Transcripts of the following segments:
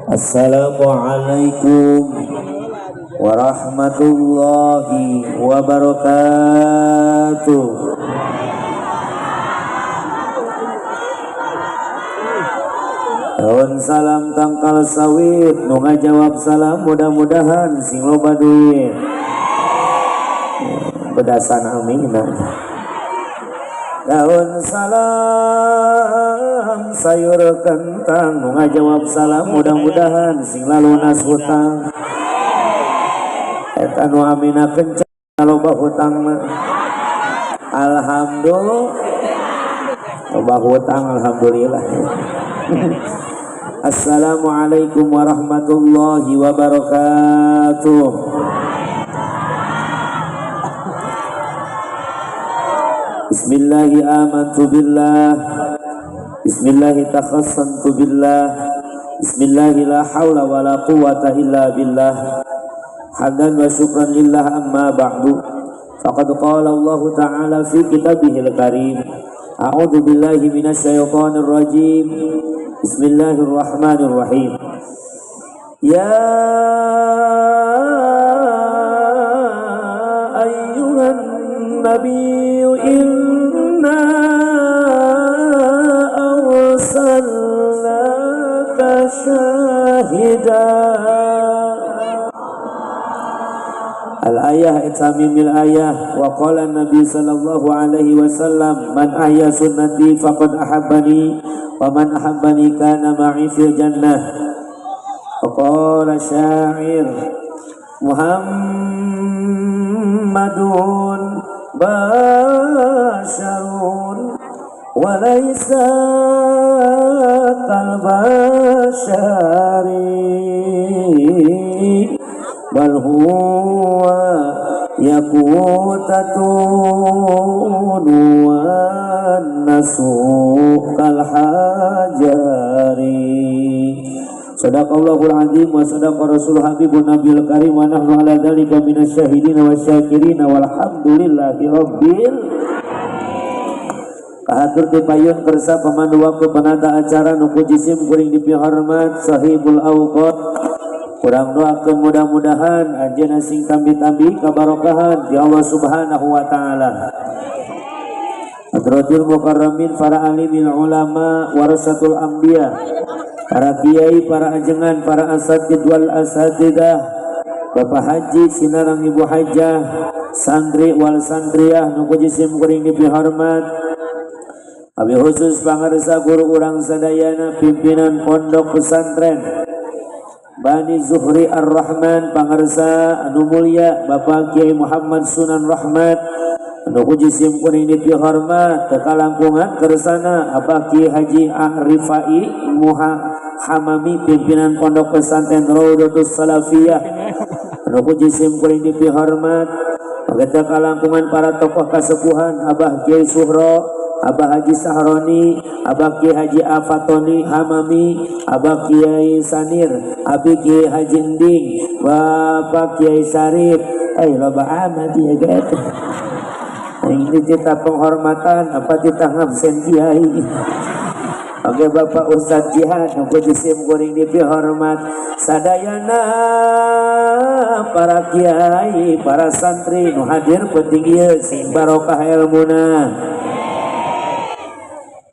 Assalamualaikum warahmatullahi wabarakatuh. Daun salam tangkal sawit, nu ngajawab salam mudah-mudahan sing loba duit. Bedasan amin. Daun salam sayur kentang, nu ngajawab salam mudah-mudahan sing lalunas hutang. Eta nu amina kencang loba hutang mah. Alhamdulillah loba hutang, alhamdulillah. Assalamualaikum warahmatullahi wabarakatuh. Bismillahi amantu billah. Bismillahi takhassantu billah. Bismillahi la hawla wa la quwata illa billah. Hamdan wa syukran lillah, amma ba'du. Faqad qala Allah Ta'ala fi kitabihil karim. A'udzu billahi minasyaitonir rajim. Bismillahirrahmanirrahim. Ya ayyuhan nabiyyu inna arsalnaka syahidan. Al-ayah itamimil ayah. Wa qala Nabi sallallahu alaihi wasallam, man ahya sunnati faqad ahabbani, wa man ahabbani kana ma'i fil jannah. Wa qala syair Muhammadun basharun wa laysa kal bashari, bal huwa yaqutatun wan nasu kal hajari. Sadaqallahul azim wa sadaqa rasul habibun nabiyul karim wa nahnu ala dzalika minasyahidin wasyakirin walhamdulillahi rabbil. Kahatur ti payun kersa pemandu waktu penata acara nu ku jisim kuring dipihormat sahibul awqat. Kurang doakeun mudah-mudahan anjeunna sing tambi-tambi kabarokahan di Allah Subhanahu wa taala. Hadratul mukarramin, para alimil ulama, warasatul anbiya, para kiai, para ajengan, para asatid wal asatidah, Bapak Haji sinarang Ibu Hajah, santri wal santriah nu ku jisim kuring dipihormat. Abi khusus pangarsa guru urang sadayana, pimpinan pondok pesantren Bani Zuhri Ar-Rahman, pangarsa anu mulia Bapak Kiai Muhammad Sunan Rahmat anu ku jisim kuring dipihormat, tekalangkungan kersana Abah Kiai Haji Arifai Muha Hamami, pimpinan pondok pesantren Raudatus Salafiyah anu ku jisim kuring dipihormat, kalangkungan para tokoh kasepuhan Abah Kiai Suhro, Abah Haji Sahroni, Abah Kiai Haji Afatoni Hamami, Abah Kiai Sanir, Abi Kiai Haji Ending, Bapak Kiai Sarif. Loba amat ya gitu. Ini kita penghormatan apa kita ngabsen kiai. Oke Bapak Ustadz Jihad, aku jisim kuring dipihormat. Sadayana para kiai, para santri nu hadir penting ieu sing barokah ilmuna.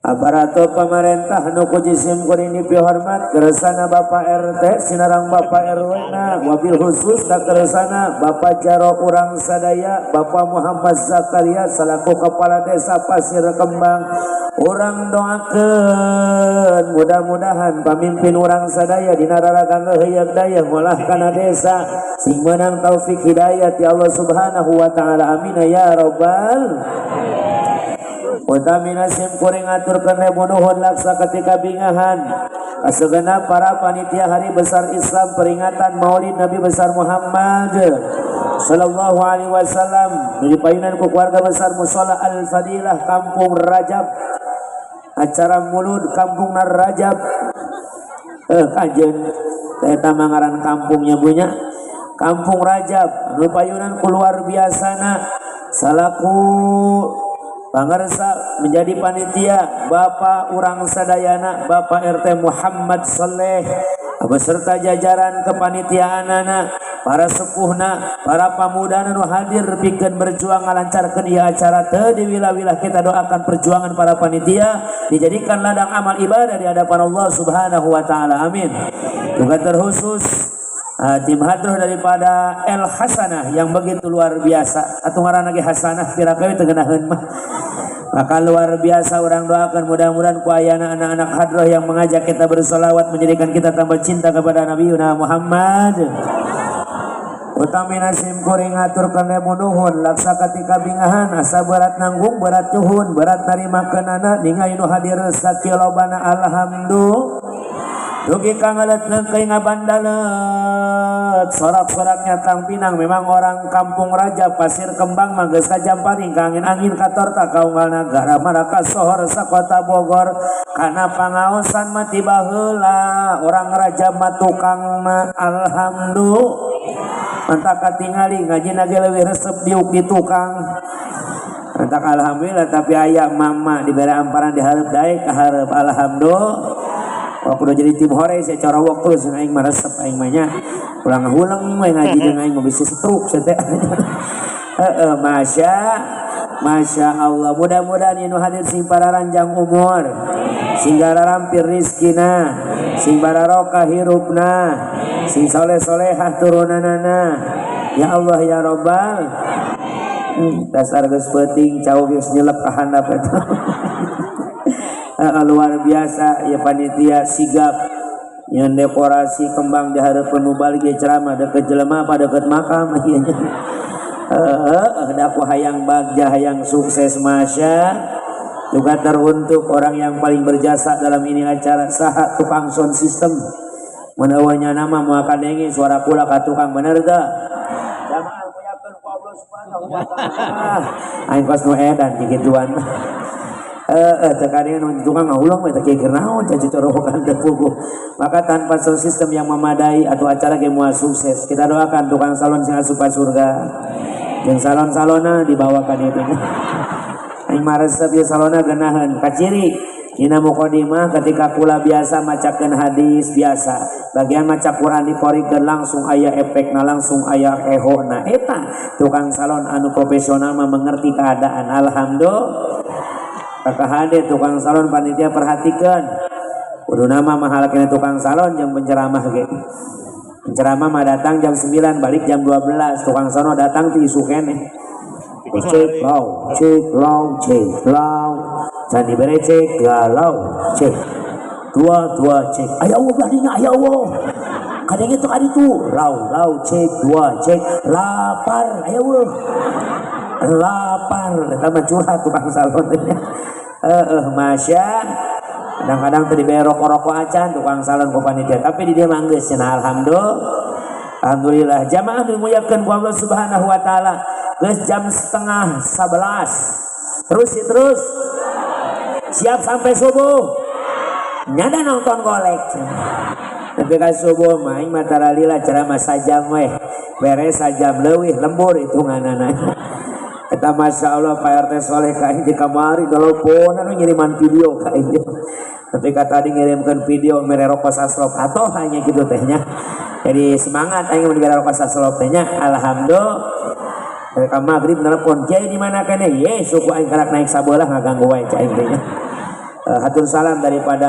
Aparatur pemerintah nu ku jisim kuring dipihormat, kersana Bapak RT sinarang Bapak RW na, wabil khusus ka kersana Bapak Jaro urang sadaya Bapak Muhammad Zakaria selaku Kepala Desa Pasir Kembang. Urang doakeun mudah-mudahan pamimpin urang sadaya dina raraga heuyeuk daya ngolah kana desa sing meunang taufik hidayah ti Allah Subhanahu wa taala, amin ya rabbal. Utamina sim kuring aturkeun ribu nuhun laksa ketika bingahan kasegenap para panitia Hari Besar Islam peringatan Maulid Nabi Besar Muhammad sallallahu alaihi wasallam nu dipayunan ku keluarga besar Musholla Al Fadilah Kampung Rajab, acara Mulud Kampung Rajab, kajen eta mangaran kampungnya punya Kampung Rajab nu payunan ku luar biasana salaku pangarsa menjadi panitia Bapak urang sadayana, Bapak RT Muhammad Soleh beserta jajaran kepanitiaanana, para sepuhna, para pamuda nu hadir pikeun berjuang ngalancarkeun ieu acara teu diwilah-wilah. Kita doakan perjuangan para panitia dijadikan ladang amal ibadah di hadapan Allah Subhanahu wa taala, amin. Juga terkhusus tim hadroh daripada El Hasanah yang begitu luar biasa atau ngaranna ge Hasanah, pira teu ngeunaheun mah. Maka luar biasa, urang doakan mudah-mudahan ku ayana anak-anak hadroh yang mengajak kita bersolawat menjadikan kita tambah cinta kepada Nabi Muhammad. Utamina sim kuring ngaturkeun nuhun laksa katika bingahan, asa berat nanggung, berat nyuhun, berat narimakeunana, ningali nu hadir sakilobana, alhamdulillah. Dugi ka ngeuleut neungkeuy ngabandalet, sorak-soraknya tang pinang. Memang orang kampung Raja Pasir Kembang mah geus kajamparing ka angin-angin, katorta ka unggal nagara, maraka sohor sakota Bogor kana pangaosan mah ti baheula orang Raja mah tukangna, alhamdulillah. Mantap katingali ngaji ge leuwih resep diuk di tukang. Mantap, alhamdulillah. Tapi aya mama dibere amparan di hareup, daek ka hareup, alhamdulillah. Waktu udah jadi tim hore saya corowok terus, aing mah resep, aing mah nya ulang huleng we ngaji jeung aing mah bisa stroke saya teh. Heeh, masya Masya Allah, mudah-mudahan nu hadir sing pararanjang umur, sing garampir rizkina, sing bararokah hirupna, sing soleh solehah turunanana, ya Allah ya Robbal. Dasar geus peuting, cau geus nyelep ka handap eta. Luar biasa ya, panitia sigap yang dekorasi kembang di hareupeun mubalig ceramah deket jelema apa deket makam ieu nya. Heeh, da aku hayang bagja, hayang sukses, masya. Juga teruntuk orang yang paling berjasa dalam ini acara, saha? Tukang sound system. Menawanya nama mau akan suara kula ka tukang, bener teu? Jamaah muliakeun ku Allah Subhanahu wa taala. Aing kos nu edan kikituan. Eh, teu kadang nu tukang ngahuleng we teh keur naon cacorowokan teu puguh. Maka tanpa sound system yang memadai atau acara ge moal sukses. Kita doakan tukang salon sing asup surga. Jeung salon-salonna dibawakan itu. Aing mah resep ieu salonna geunaheun. Kaciri dina mukadimah ketika kula biasa macakeun hadis biasa. Bagian maca Quran dikorikeun langsung aya efekna, langsung aya ehona. Eta tukang salon anu profesional mah mengerti keadaan. Alhamdulillah. Kakak hade tukang salon, panitia perhatikan. Kudu nama mahal kena tukang salon yang penceramah ge. Penceramah mah datang jam 9 balik jam 12, tukang salon datang ti isuk keneh. Cek lau, cek lau, cek lau. Can dibere cek galau, cek. Dua dua cek. Aya Allah belah dinya, aya Allah. Kadang itu kadi tu, lau lau cek dua cek lapar, aya Allah. Lapar, eta mah curhat tukang salon. Heeh, masya. Kadang-kadang teu dibere rokok-rokok acan tukang salon ku panitia, tapi di dia mah geus cenah, alhamdulillah. Alhamdulillah, jamaah dimuliakeun ku Allah Subhanahu wa taala. Geus jam 10.30. Terus ya terus. Siap sampai subuh. Nyada nonton golek. Tapi ka subuh mah aing mah taralila ceramah sajam weh. Beres sajam leuwih, lembur hitunganana. Eta Masya Allah, Pak RT Soleh ka aing di kamari telepon anu ngiriman video ka aing. Tapi kata tadi ngirimkan video mere rokok saslop atau hanya gitu tehnya. Jadi semangat aing mun dibere rokok saslop tehnya. Alhamdulillah. Mereka maghrib nelpon, "Kiai, di mana kene?" Ye, suku aing karak naik sabelah, ngaganggu wae cai aing teh. Hatur salam daripada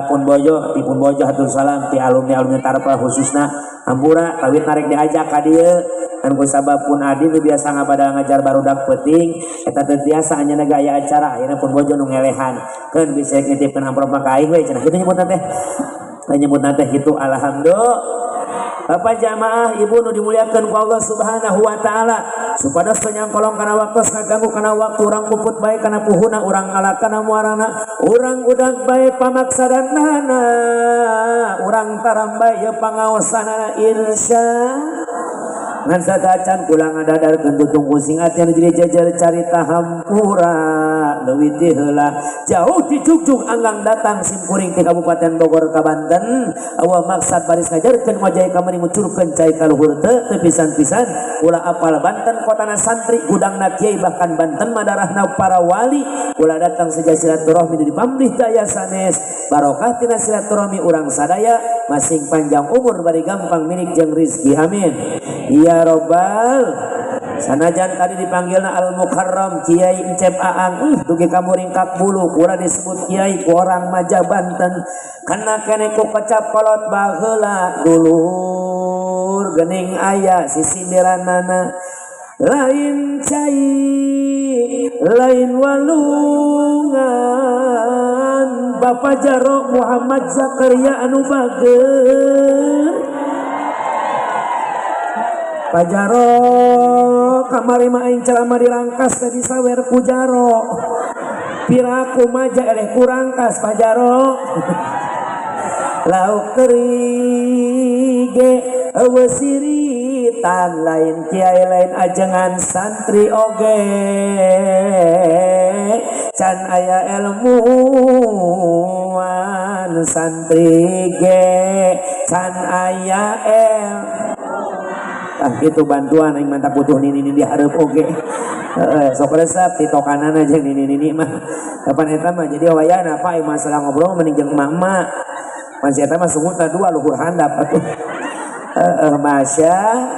Pun Bojo, ti Pun Bojo hatur salam ti alumni-alumni Tarpa khususna hampura kawit narik diajak ka dieu kan ku sabab Pun Adi nu biasa ngabada ngajar barudak peuting eta teu tiasa anjeunna ge aya acara, ayeuna Pun Bojo nu ngelehan keun bisa nitipkeun amplop mah ka aing we cenah kitu nyebutna teh, nyebutna teh kitu, alhamdulillah. Bapak, jamaah, ibu nu dimuliakan ku Allah Subhanahu wa taala, supados teu nyangkolong kana waktu, ngaganggu kana waktu, urang puput bae kana puhuna, urang ala kana muarana, urang udag bae pamaksadanana, urang taram bae ye pangaosanana, insya. Ngan satacan kula ngadadarkeun tutung pusing ati anu jadi jajar carita hampura leuwih ti heula jauh dijugjug anggang datang simkuring ti Kabupaten Bogor ka Banten eueuh maksad baris ngajarkeun wajah ka meuni ngucurkeun cai ka luhur teu teu pisan-pisan kula apal Banten kotana santri gudangna kiai bahkan Banten madarahna para wali kula datang seja silaturahmi di pamrih daya sanes barokah tina silaturahmi urang sadaya masing panjang umur bari gampang milik jeung rizki amin ya robbal. Sanajan tadi dipanggilna Al Mukarram Kiai Encep Aang, dugi ka muringkak bulu kula disebut kiai ku orang Maja Banten kana kene ku kecap kolot baheula dulur geuning aya sisindiranana lain cai lain walungan Bapak Jaro Muhammad Zakaria anu bager. Pak Jaro kamari mah aing ceramah dirangkas tadi sawer ku Jaro piraku maja eleh kurangkas Pak Jaro lauk teri ge eueuh siritan lain kiai lain ajengan santri oge can aya ilmuwan santri ge can aya ah gitu bantuan aing mantap butuh nini nini dihareup oge sok resep titokanan aja nini nini mah kapan eta mah jadi wayana pak masalah ngobrol mending jeung emak-emak masih eta mah sungutna dua luhur handap atuh masya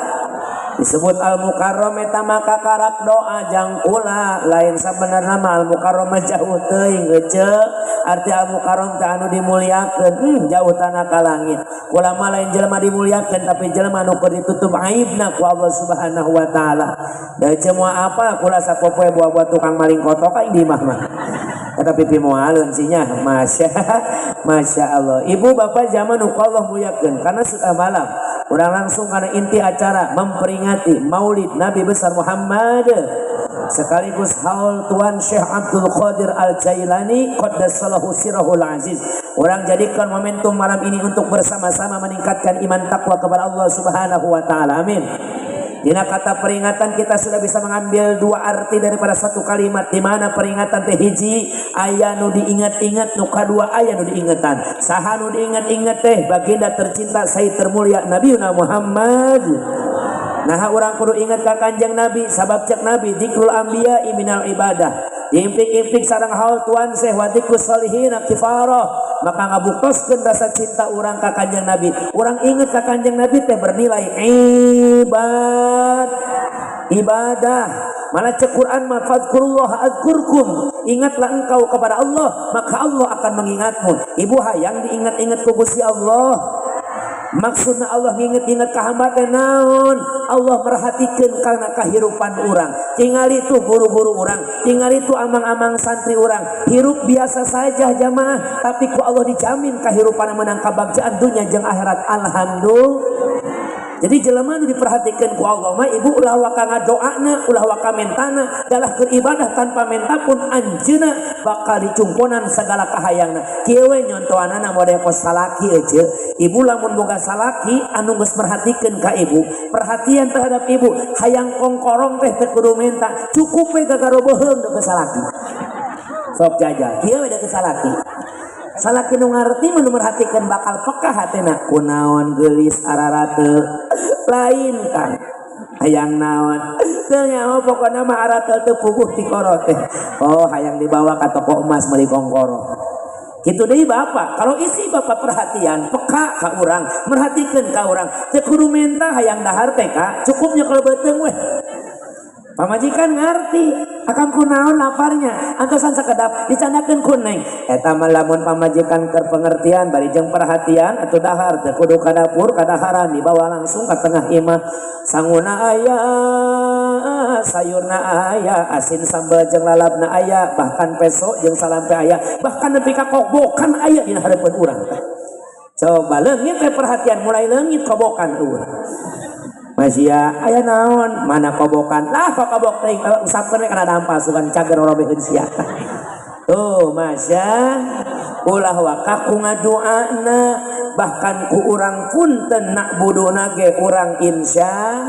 disebut al mukarram eta maka karak doa jang kula lain sabenerna mah al mukarram mah jauh teuing ece arti al mukarram teh anu dimuliakeun jauh tanah ka langit kula mah lain jelema dimuliakeun tapi jelema nu keur ditutup aibna ku Allah Subhanahu wa taala da ece moal apa kula sapopoe buah-buah tukang maling kotok aing di imah mah eta pipi moaleun sinya masya masya Allah. Ibu bapak zaman nu Allah muliakeun karena sudah malam urang langsung karena inti acara memperingati Maulid Nabi besar Muhammad sekaligus haul Tuan Syekh Abdul Qadir Al-Jailani qaddasallahu sirahul aziz. Orang jadikan momentum malam ini untuk bersama-sama meningkatkan iman takwa kepada Allah Subhanahu wa taala. Amin. Dina kata peringatan kita sudah bisa mengambil dua arti daripada satu kalimat, di mana peringatan teh hiji aya nu diingat-ingat, nu kadua aya nu diingetan. Saha nu diingat-ingat teh baginda tercinta sayyid termulia Nabi Muhammad. Nah urang kudu ingat ka Kanjeng Nabi sabab cek Nabi dzikrul anbiya minal ibadah. Diimpik-impik sareng haul Tuan Syekh wa dzikrus solihin kifarah, maka ngabuktoskeun rasa cinta urang ka Kanjeng Nabi. Urang inget ka Kanjeng Nabi teh bernilai ibadah. Malah cek Quran mah fadkurullah adzkurkum, ingatlah engkau kepada Allah maka Allah akan mengingatmu. Ibu hayang diingat-ingat ku Gusti Allah. Maksudna Allah nginget-inget ka hamba teh naon? Allah merhatikan karena kehidupan urang. Tingali tuh guru-guru urang, tingali tuh amang-amang santri urang. Hirup biasa saja jamaah, tapi ku Allah dijamin kehidupan menang kabagjaan dunia jeung akhirat. Alhamdulillah. Jadi jelema nu diperhatikan ku Allah mah ibu ulah waka ngadoana, ulah waka mentana, dalah keur ibadah tanpa menta pun anjeunna bakal dicumponan segala kahayangna. Kieu we nyontoanana model kos salaki euceu. Ibu lamun boga salaki anu geus merhatikeun ka ibu, perhatian terhadap ibu, hayang kongkorong teh teu kudu menta, cukup we gagaroboheung deukeut salaki. Sok jajal, kieu we deukeut salaki. Salaki nu ngarti mah nu merhatikeun bakal peka hatena kunaon geulis ararate lain kang hayang naon teu nyaho pokona mah aratel teu puguh ti koro teh. Oh hayang dibawa ka toko emas meuli kongkoro. Kitu deui bapak, kalau isi bapak perhatian peka ka urang, merhatikeun ka urang, teu kudu menta hayang dahar teh ka, cukupnya kalau beuteung weh. Pamajikan ngarti, akang kunaon laparnya, antosan sakedap dicandakeun ku neng. Eta mah lamun pamajikan keur pengertian bari jeung perhatian atuh dahar teu kudu ka dapur kadaharan dibawa langsung ka tengah imah. Sanguna aya, sayurna aya, asin sambal jeung lalabna aya, bahkan peso jeung salampe aya, bahkan nepi ka kobokan aya dina hareupeun urang teh. Coba leungit teh perhatian mulai leungit kobokan eueuh. Masih aya naon mana kobokan lah kok kobok teh usapkeun we kana dampa sugan cager robeheun sia. Tuh masya ulah waka ku ngadoana bahkan ku urang punten nak buduna ge urang insya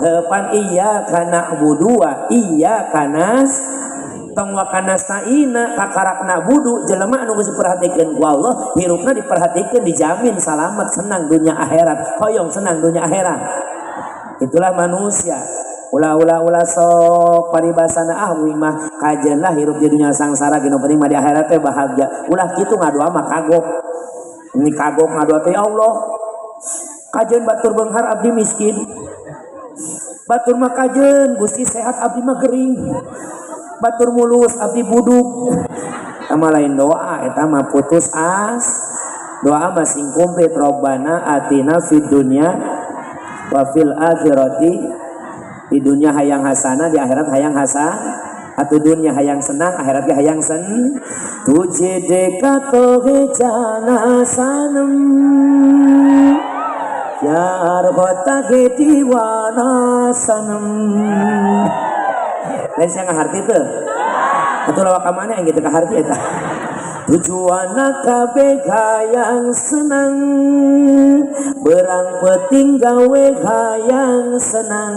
Pan iyyaka na'budu wa iyyaka nasta'in. Tong wa kanasta'ina kakarak na'budu jelema anu geus diperhatikeun ku Allah, hirupna diperhatikeun dijamin salamat senang dunia akhirat. Hoyong senang dunia akhirat. Itulah manusia. Ulah-ulah-ulah sok paribasana ah uing mah kajeun lah hirup di dunia sangsara ge nu penting mah di akhirat teh bahagia. Ulah kitu ngadoa mah kagok. Ini kagok ngadoa teh ya Allah. Kajeun batur beunghar abdi miskin. Batur mah kajeun Gusti sehat abdi mah gering. Batur mulus abdi buduk. Eta mah lain doa, eta mah putus as. Doa mah sing komplit Robbana atina fid dunya wa fil akhirati. Di dunia hayang hasanah, di akhirat hayang hasanah. Atau dunia hayang senang, akhirat ge hayang sen. Tujhe dekha to he jana sanam, pyar hota he diwana sanam. Lain saya ngaharti teu? Atuh lawak ka mana yang gitu kaharti eta? Tujuan kabeh hayang senang, berang peting gawe hayang senang,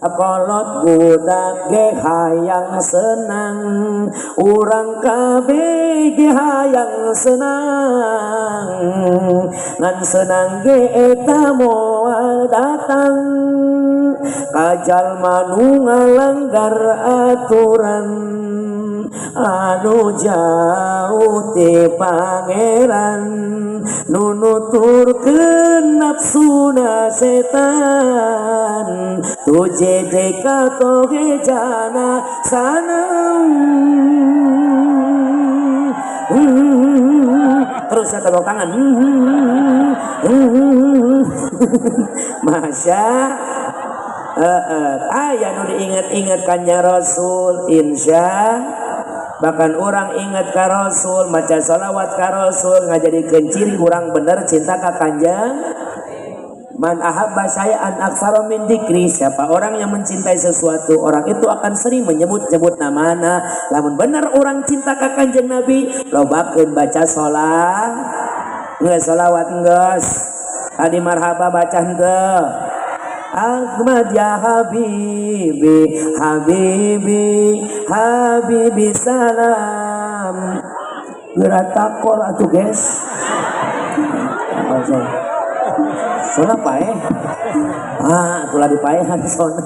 kolot budak ge hayang senang, urang kabeh ge hayang senang, ngan senang ge eta moal datang, kajalma nu ngalanggar aturan, anu jauh ti pangeran, nu nuturkeun nafsuna setan, tujhe dekha to he jana sanam. Terus saya tepuk tangan. Masya aya nu diingat-ingat kanjeng Rasul insya, bahkan orang ingat ka Rasul, maca salawat ka Rasul ngajadikeun ciri urang bener cinta ka kanjeng. Man ahabba syai'an aktsara min dzikri, siapa orang yang mencintai sesuatu, orang itu akan sering menyebut-nyebut namana. Lamun bener orang cinta ka kanjeng Nabi, lobakeun baca sholat, geus sholawat geus. Tadi marhaba baca henteu. Ahmad ya habibi, habibi, habibi salam. Geura takol atuh guys. Sona paeh. Ah, atulah dipaehan sona.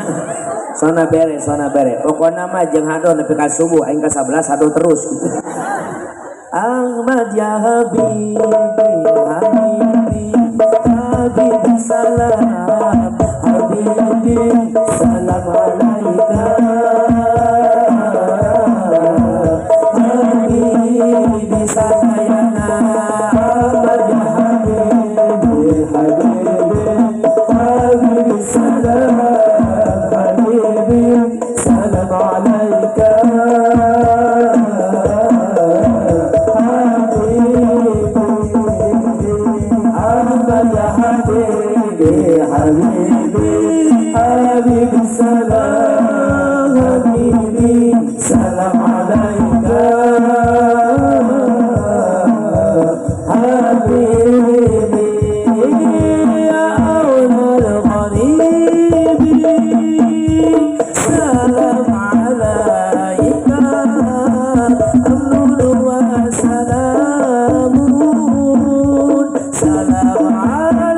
Sona bere, sona bere. Pokona mah jeung hado nepi ka subuh aing ka 11 hado terus gitu. Ahmad ya habibi, habibi, habibi salam, habibi salam alaika. Habibi sadayana, Ahmad ya habibi, habibi, habibi salam, habibi salam alaika. Habibi, habibi salam, habibi salam alaika. Habibi ya aunal gharibi, salam alaika. Amnun wa salamun, salam alaika.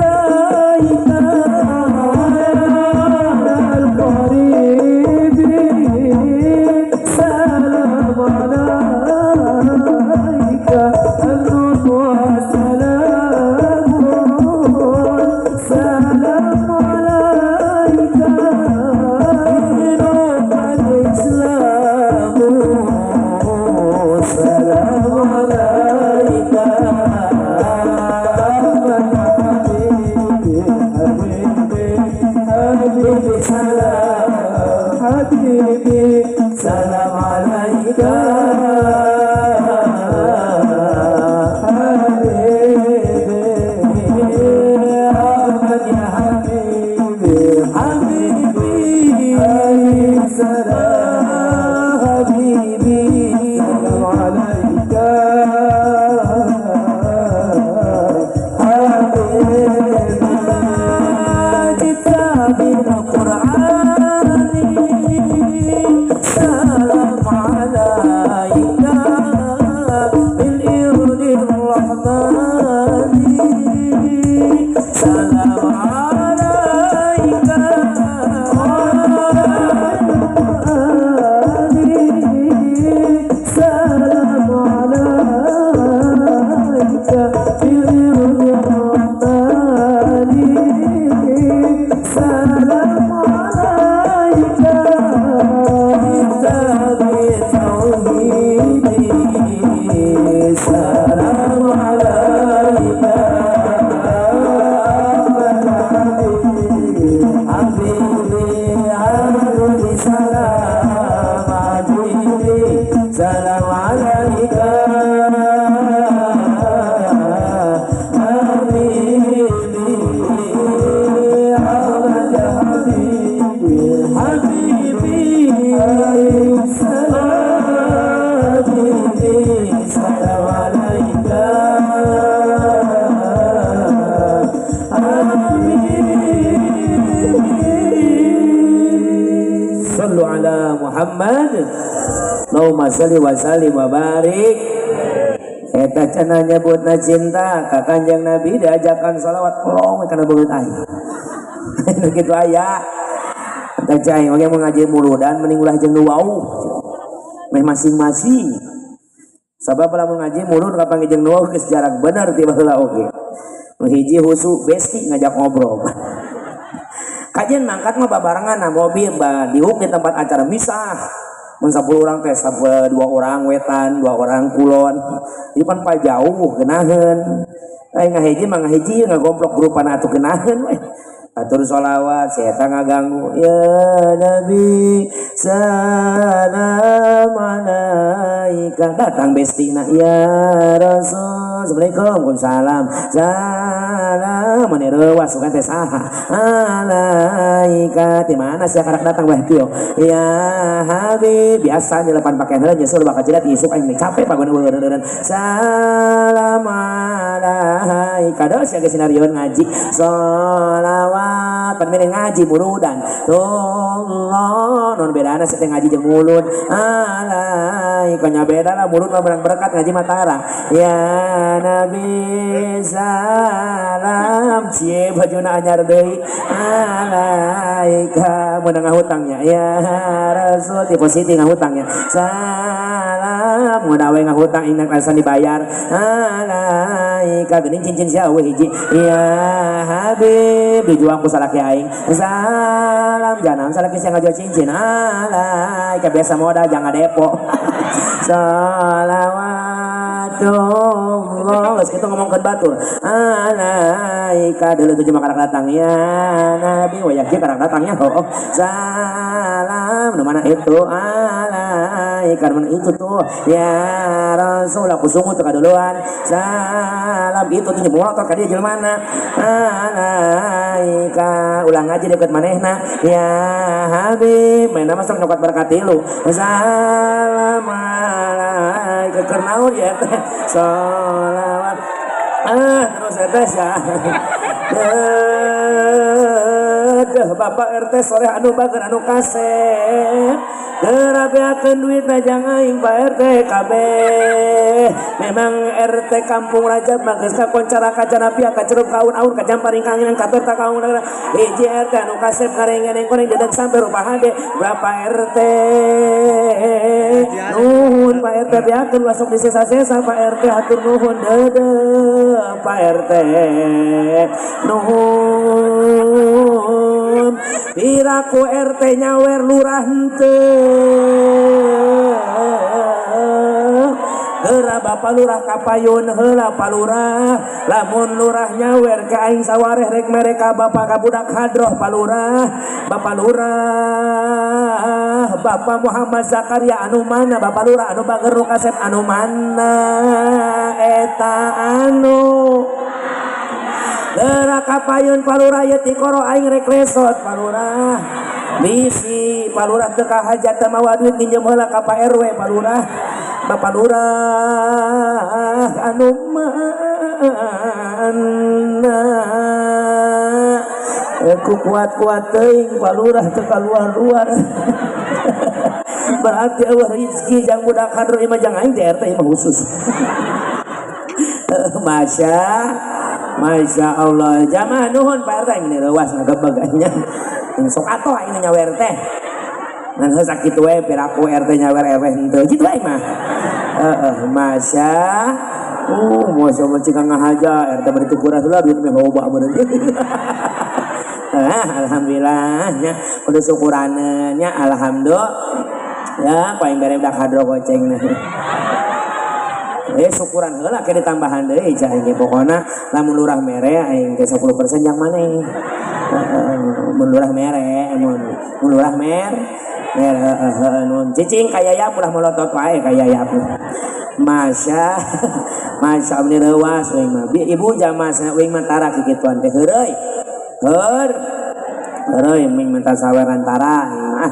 Salam alaika. Rahmani salam alaika salam alaika Rahmani salam alaika salam alaika habibi abdi salam habibi salam alaika habibi ahmad habibi habibi salam habibi salam alaika sallu ala Muhammad Allahumma sholli wa sallim wa barik. Eta cenah nyebutna cinta ka Kanjeng Nabi diajakan sholawat kolong kana beungeut aing. Nu kitu aya. Eta cai oge mun ngaji muludan mending ulah jeung nu wau. Meh masing-masing. Sabab lamun ngaji mulud kapanggih jeung nu wau geus jarang bener ti baheula oge. Nu hiji husu besti ngajak ngobrol. Kajian mangkat mah babarengan na mobil diuk di tempat acara misah. Mun 10 orang teh 2 orang wetan, 2 orang kulon. Ieu pan pa jauh geunaheun. Ai ngahiji mah ngahiji ngagomplok grupan atuh geunaheun we. Atur sholawat si eta ngaganggu. Ya Nabi salam alaika. Datang bestina ya Rasul. Assalamualaikum salam. Salam mane reuas bukan teh saha. Alaika di mana sia karak datang bah kieu. Ya Habib biasa nyelepan pakaian heula nyusul bakal jilat isuk aing capek pagon eueureun. Salam alaika. Dos sia geus sinarieun ngaji. Sholawat pan mere ngaji muludan. Allah non bedana sia teh ngaji jeung mulud. Alaika nya beda lah mulud mah berang berkat ngaji mah tara. Ya Nabi salam cie bajuna anyar deui alaika meunang ngahutangnya ya Rasul depositi ngahutangnya salam mun awe ngahutang ingat alasan dibayar alaika geuning cincin sia eueuh hiji ya Habib dijuang ku salaki aing salam jangan salaki sia ngajual cincin alaika biasa modal jangan depo salawatullah geus kitu ngomongkeun batur alaika deuleu tujuh mah karak datang ya Nabi wayah kieu karak datangnya heuh salam nu mana itu alaika nu mana itu tuh ya Rasul aku sungguh teu kaduluan salam itu tuh motor ka dieu jelema alaika ulang aja deket manehna ya Habib mainna mah sok nyokot berkat tilu salam alaika keur naon ya teh sholawat terus teh sia Bapak RT soleh anu bager anu kasep gerabeakeun duitna jang aing Pak RT kabeh memang RT Kampung Rajab mah geus kakoncara kajanapia kacerup kaun-aun kajamparing kanginan katorta kaun hiji RT anu kasep ngarengeneng koneng dedeg sampe rupa hade berapa RT nuhun Pak RT beakeun masuk di sesa-sesa Pak RT hatur nuhun deudeuh Pak RT nuhun piraku RT nyawer lurah henteu geura Bapak Lurah kapayun heula Pak Lurah lamun lurah nyawer ka aing sawareh rek mere ka bapak ka budak hadroh Pak Lurah Bapak Lurah Bapak Muhammad Zakaria anu mana Bapak Lurah anu bager nu kasep anu mana eta anu geura kapayun Pak Lurah ye tikoro aing rek lesot Pak Lurah bisi Pak Lurah teu kahajat teu mawa duit minjem heula ka Pak RW Pak Lurah Bapak Lurah anu mana ku kuat-kuat teuing Pak Lurah teu kaluar-luar berarti eueuh rezeki jang budak hadro imah jang aing di RT imah khusus. Masya Masya Allah, jamaah, nuhun Pak RT, ini reuwas ngagebeg nya. Sok atoh aing nyawer teh. Ngan sakitu we piraku RT nyawer, RW henteu kitu aing mah. Heeh, masya. Oh, masya Allah, cika ngahaja RT bari tukuras lah, duit meh loba bener. Ah, alhamdulillah nya, kudu syukuran nya, alhamdulillah. Ya, paling bere budak hadro goceng. Eh, syukuran heula ke ditambahan deui cah aing. Pokona lamun lurah mere, aing teh 10% jang maneh. Heeh, mun lurah mere, mun mun lurah mer mer, heeh, nun cicing ka yayap, ulah melotot wae ka yayap. Masya Masya Allah, reuwas uing mah. Ibu, jamaah, uing mah tara kikituan teh, heureuy. Heur. Heureuy ming minta saweran tara ah.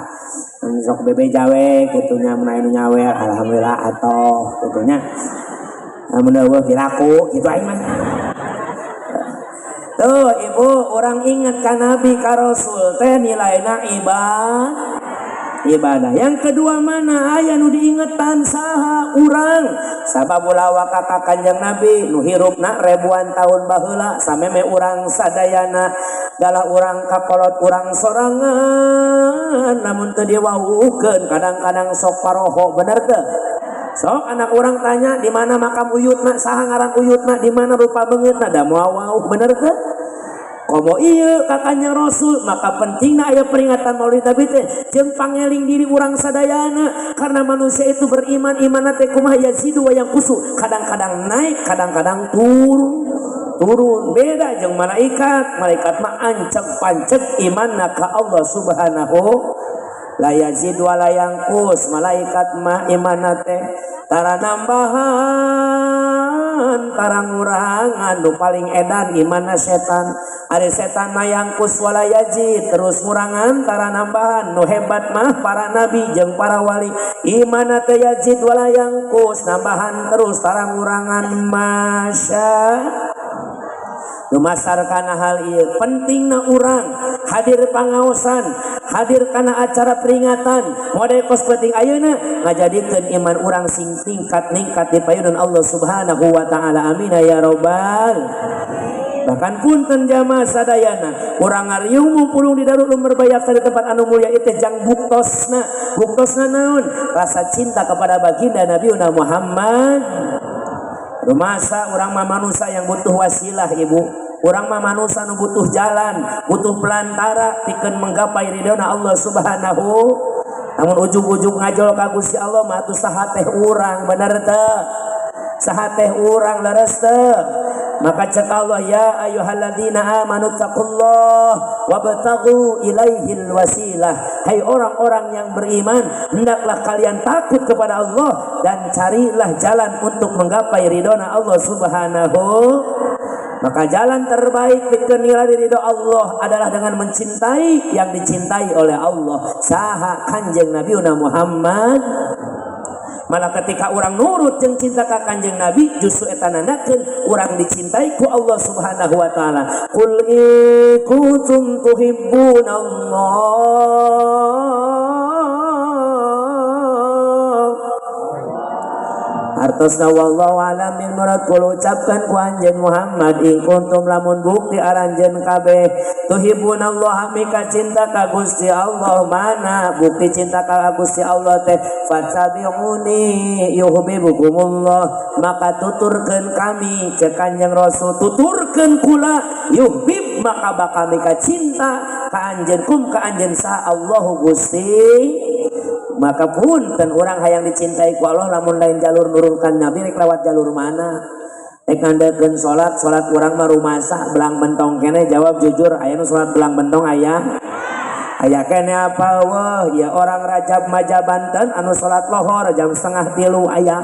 Sok bebe jawe kitu nya, mun aya nu nyawer alhamdulillah atoh kitu nya. Mun euweuh piraku kitu aing mah. Tuh ibu, orang ingat ka Nabi, ka Rasul teh nilaina ibadah ibadah. Yang kedua, mana aya nu diingetan saha urang, sabab ulah waka ka Kanjeng Nabi nu hirupna ribuan tahun baheula sameme urang sadayana, dalah urang kakolot urang sorangan lamun teu diwawuhkeun kadang-kadang sok paroho, bener teu? Sok anak orang tanya di mana makam uyutna, saha ngaran uyutna, di mana rupa beungeutna, da moal wauh, bener teu? Komo ieu ka Kanjeng Rasul, maka pentingna aya peringatan Maulid Nabi teh jeung pangeling diri urang sadayana, karena manusia itu beriman, iman teh kumaha, yazidu wa yanqusu, kadang-kadang naik, kadang-kadang turun turun, beda jeung malaikat. Malaikat mah anceg panceg imanna ka Allah Subhanahu, la yazid wa la yanqus. Malaikat mah imanna teh tara nambahan, tara ngurangan. Nu paling edan imanna setan. Ari setan mah yanqus wala yazid, terus ngurangan, tara nambahan. Nu hebat mah para nabi jeung para wali, imanna teh yazid wala yanqus, nambahan terus, tara ngurangan. Masya. Dumasar kana hal ieu, pentingna urang hadir pangaosan, hadir kana acara peringatan model kos penting ayeuna, ngajadikeun iman urang sing tingkat ningkat di payunan Allah Subhanahu wa taala. Amin ya robbal. Bahkan punten jamaah sadayana, urang ngariung mumpulung di Darul Ulum Merbayakta, di tempat anu mulia itu jang buktosna. Buktosna naon? Rasa cinta kepada baginda Nabi Muhammad. Rumasa urang mah manusia yang butuh wasilah, ibu. Urang mah manusia nu butuh jalan, butuh pelantara pikeun menggapai ridhona Allah Subhanahu. Namun ujug-ujug ngajol ka Gusti Allah mah atuh saha teh urang, bener teu? Saha teh urang, leres teu? Maka cek Allah, ya ayyuhalladzina amanu taqullah wabtaghu ilaihil wasilah. Hai orang-orang yang beriman, hendaklah kalian takut kepada Allah dan carilah jalan untuk menggapai ridhona Allah Subhanahu. Maka jalan terbaik pikeun nilai ridho Allah adalah dengan mencintai yang dicintai oleh Allah. Saha? Kanjeng Nabi Muhammad. Malah ketika orang nurut jeung cinta ka Kanjeng Nabi, justru eta nandakeun urang dicintai ku Allah Subhanahu wa taala. Qul in kuntum tuhibbunallah. Artosna wallahu alam bil murad. Qul, ucapkan ku anjeun Muhammad, in kuntum, lamun bukti aranjeun kabeh, tuhibbunallaha, mika cinta ka Gusti Allah. Mana bukti cinta ka Gusti Allah teh? Fattabi'uni yuhibbukumullah, maka tuturkeun kami, cek Kanjeng Rasul, tuturkeun kula, yuhbib, maka bakal mika cinta ka anjeun, kum, ka anjeun sa Allahu Gusti. Maka punten, orang hayang dicintai ku Allah, lamun lain jalur nurunkan Nabi, rek lewat jalur mana? Rek ngandelkeun salat, salat urang mah rumasa belang bentong kene. Jawab jujur, aya nu salat belang bentong? Aya? Aya kene apa wah ya? Orang Rajab Maja Banten anu salat lohor jam 2.30 aya?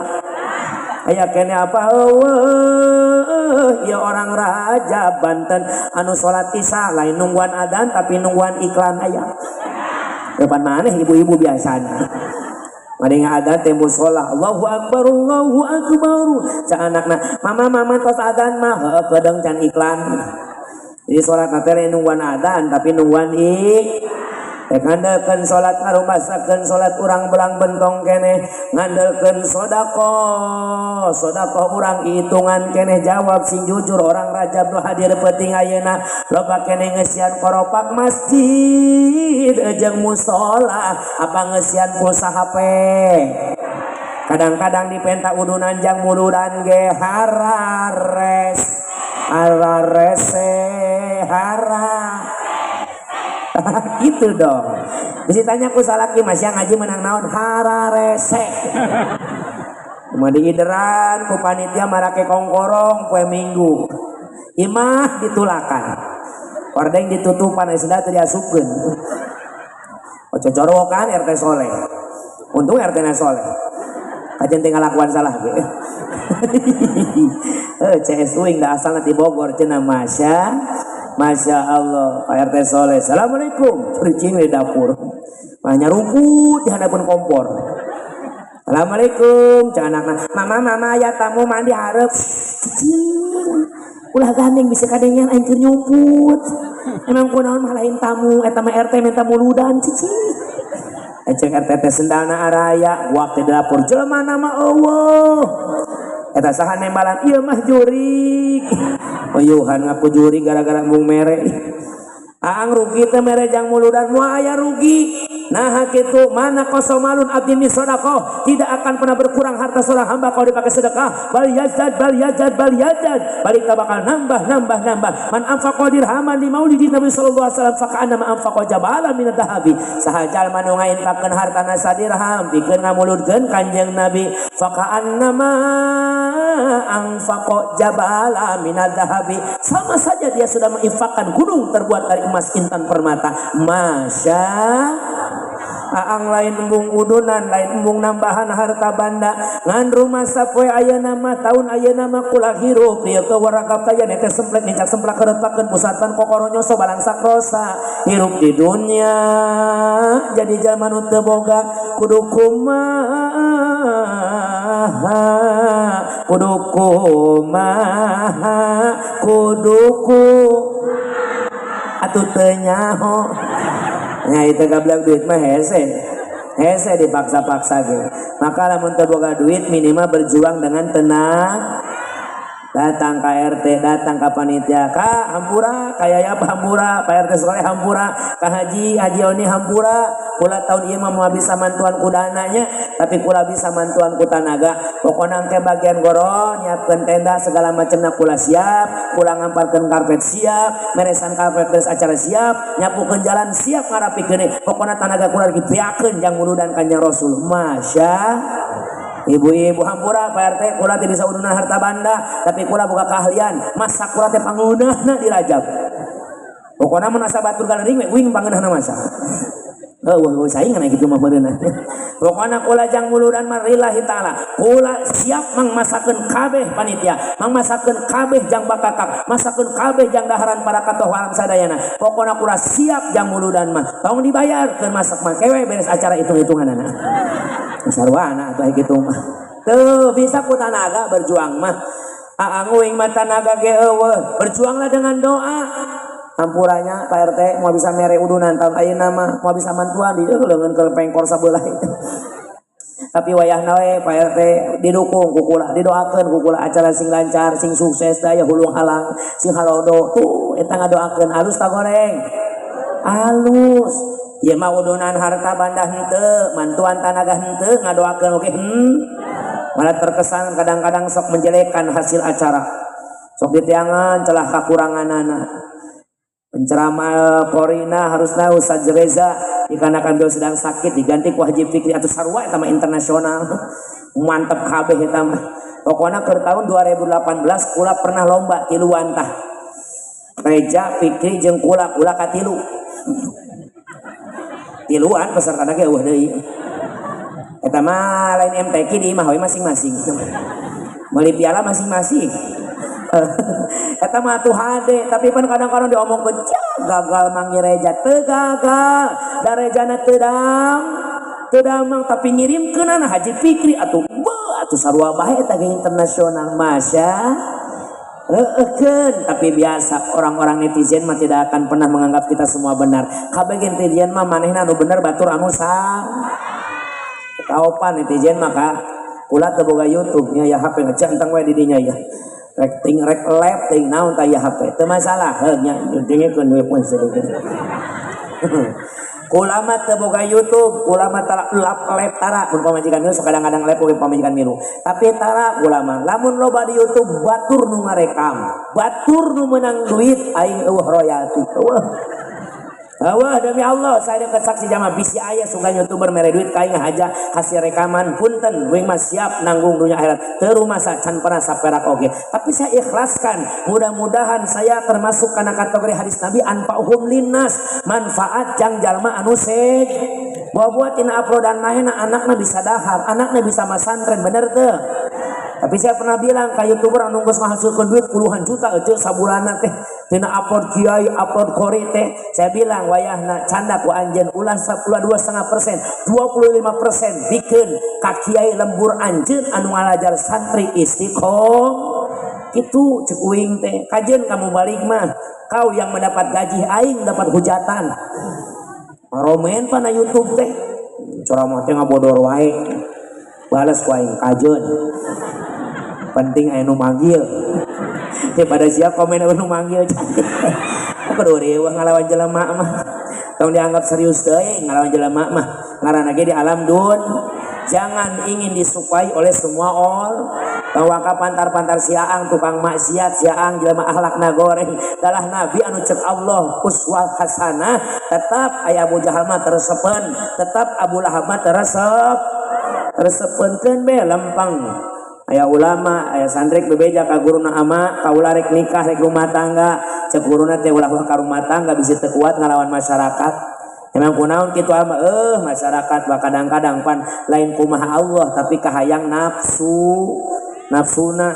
Aya kene apa wah ya? Orang Raja Banten anu salat Isya lain nungguan adan, tapi nungguan iklan aya? Depan mana ibu-ibu biasanya. Mari adan teh musola, Allahu akbar, Allahu akbar. Cak anakna, "Mama, mama, tos adan mah." "Heuh, kedeung can iklan." Jadi sholat teh nungguan adan, tapi nungguan. Rek ngandelkeun salat ngarumasakeun salat urang belang bentong keneh, ngandelkeun sedekah, sedekah urang hitungan keneh. Jawab sing jujur, orang Rajab nu hadir peuting ayeuna loba keneh ngeusian koropak masjid jeung musola apa ngeusian pulsa HP? Kadang-kadang dipenta udunan jang muludan ge harares hararese hara gitu dong. Bisa tanya ku salaki, "Mas, yang ngaji menang naon?" "Hararese." Cuma diideran ku panitia marake kongkorong poe Minggu. Imah ditulakan. Hordeng ditutupan, sudah teu diasupkeun. Ojo kan RT soleh. Untung RT na soleh. Kajen teh ngalakuan salah ge. Eh, CS uing da asalna ti Bogor cenah. Masya Masya Allah, Pak RT soleh. Assalamualaikum. Cicing di dapur. Mah rumput di hadapan kompor. Assalamualaikum, jangan anak. "Mama, mama, ya tamu mandi hareup." Cicing. Ulah gandeng, bisa kadengan aing keur nyumput. Emang kunaon mah lain tamu, eta mah RT minta muludan, cicing. Ecek RT teh sendalna araya, waktu di dapur jelema nama Allah. Eta saha nembalan? Ieu mah jurik. Uyuhan ngaku jurik gara-gara embung mere. Aang, rugi teh mere jang muludan? Moal aya rugi. Nah kitu, mana kosomalun abdin min sedekah, tidak akan pernah berkurang harta seorang hamba kalau dipakai sedekah. Bal yazdad, bal yazdad, bal yazdad, balik bakal nambah, nambah, nambah. Man anfaqa dirhaman di maulidi Nabi sallallahu alaihi wasallam faka'annama anfaqa jabalan min dhahabi. Saha jalma nu ngainfakeun hartana sadirham pikeun ngamuludkeun Kanjeng Nabi, faka'annama anfaqa jabala min dhahabi, sama saja dia sudah menginfakkan gunung terbuat dari emas, intan, permata. Masya Aang, lain embung udunan, lain embung nambahan harta banda, ngan rumah sapoe ayeuna mah, tahun ayeuna mah kula hirup ieu ke warakap taya nete semplek nincak semplak keretakeun pusatan kokoro nyoso balangsak rosa. Hirup di dunia jadi jalma nu teu boga kudu kumaha, kudu kumaha, kudu ku atuh teu nyaho nya. Itu gablek duit mah hese hese dipaksa-paksa gitu. Maka lamun teu boga duit, minimal berjuang dengan tenang, datang ke RT, datang ke panitia, "Kak, hampura, kayak apa, hampura, Pak RT soleh, hampura, Kak Haji, Haji Oni, hampura, kula tahun ieu mah moal bisa mantuan ku dananya, tapi kula bisa mantuan ku tanaga. Pokokna ke bagian goro nyiapkeun tenda segala macamna kula siap, kula ngamparkeun karpet siap, meresan karpet beres acara siap, nyapukeun jalan siap, ngarapikeun, pokokna tanaga kula lagi beakeun jang muludan Kanjeng Rasul." Masya. Ibu-ibu, hampura, Pak RT, kula teu bisa udunan harta banda, tapi kula boga keahlian masak, kula teh pangeunahna di Rajab. Pokokna mun asa batur galering we uing pangeunahna masak. Oh, wah, saingan gitu mah beuneuh. Pokokna kula jang muludan mah lillahi taala. Kula siap mangmasakeun kabeh panitia, mangmasakeun kabeh jang bakakak, masakeun kabeh jang daharan para katoh alam sadayana. Pokokna kula siap jang muludan mah. Tong dibayar keur masak mah, kewe beres acara hitung-hitunganana. Sarwana atuh kitu mah. Tuh bisa ku tanaga berjuang mah. Aang, uing mah tanaga ge eueuh. Berjuanglah dengan doa. Hampuranya, Pak RT, moal bisa mere udunan tahun ayeuna mah, moal bisa mantuan di leungeun ke pengkor sabelah. Tapi wayahna we, Pak RT, didukung ku kula, didoakeun ku kula acara sing lancar, sing sukses, daya hulung halang, sing halodo. Tuh eta ngadoakeun alus ta goreng? Alus. Ya mah udunan harta banda henteu, mantuan tanaga henteu, ngadoakeun oke. Malah terkesan kadang-kadang sok menjelekan hasil acara. Sok diteangan celah kakuranganana. Penceramah Korina harusnya Ustaz Reza, dikarenakan beliau sedang sakit diganti ku Haji Fikri atau sarua. Eta mah internasional, mantep kabeh eta mah. Pokoknya ke tahun 2018 kula pernah lomba tiluan tah, Reja, Fikri jeung kula. Kula katilu, tiluan peserta ge eueuh deui. Eta mah lain MTQ, di imah we masing-masing meuli piala masing-masing. Eta mah tuh hade, tapi pan kadang-kadang diomongkeun gagal manggil Reja. Teu gagal da Rejana teu dam teu damang, tapi ngirimkeunana Haji Fikri atuh. Beuh, atuh sarua bae eta ge internasional. Masya. Heueuhkeun, tapi biasa orang-orang netizen mah tidak akan pernah menganggap kita semua benar. Kabeh netizen mah manehna anu bener, batur anu salah. Kaopan netizen maka kula teu boga YouTube nya ya, HP ngecentang we di dinya ya. Rek ting rek lep ting naon tah ya HP. Teu masalah heuh nya, dengekeun we pun sedikit. Kula mah teu boga YouTube, kula mah tara lap lep tara, mun pamajikan milu sok kadang-kadang lep oge pamajikan milu. Tapi tara kula mah, lamun loba di YouTube batur nu ngarekam, batur nu meunang duit, aing eueuh royalti. Eueuh. Eueuh, demi Allah, saya dekat saksi jama bisi aya sugan YouTuber mere duit ka aing haja hasil rekaman, punten uing mah siap nanggung dunia akhirat. Teu rumasa can pernah saperak oge. Tapi saya ikhlaskan, mudah-mudahan saya termasuk kana kategori hadis Nabi anfa'uhum linnas, manfaat jang jalma anu seg. Buat tina uploadan mahena anakna bisa dahar, anakna bisa masantren, bener teu? Tapi saya pernah bilang ke YouTuber anu geus ngahasilkeun duit puluhan juta eueuh sabulanna teh tina upload kiai, upload qori teh. Saya bilang wayahna canda ku anjeun ulah 2,5%, 25% bikeun ka kiai lembur anjeun anu ngalajar santri istiqomah. Kitu cek uing teh. Kajeun kamu balik mah, kau yang mendapat gaji, aing dapat hujatan. Romen pana YouTube teh. Ceramah teh ngabodor wae. Balas ku aing kajeun. Penting aya nu manggil. Daripada siap komen aya nu manggil. Kudu riweuh ngalawan jelema mah. Tong dianggap serius teuing ngalawan jelema mah. Ngaranna ge di alam dun. Jangan ingin disukai oleh semua orang. Bahwa pantar-pantar siaang tukang maksiat, siaang jelema akhlakna goreng. Dalah nabi anu cek Allah uswah hasanah, tetap aya Abu Jahal mah teresepeun, tetap Abu Lahab mah teresep. Teresepeunkeun be lempeng. Aya ulama, aya santri bebeja ka guruna, ama kaula rek nikah, rek rumah tangga. Cek guruna teh ulah ka rumah tangga, bisi teu kuat ngalawan masyarakat. Emang kunaon kitu ama? Masyarakat bah kadang-kadang pan lain kumaha Allah tapi kahayang nafsu. Nafsuna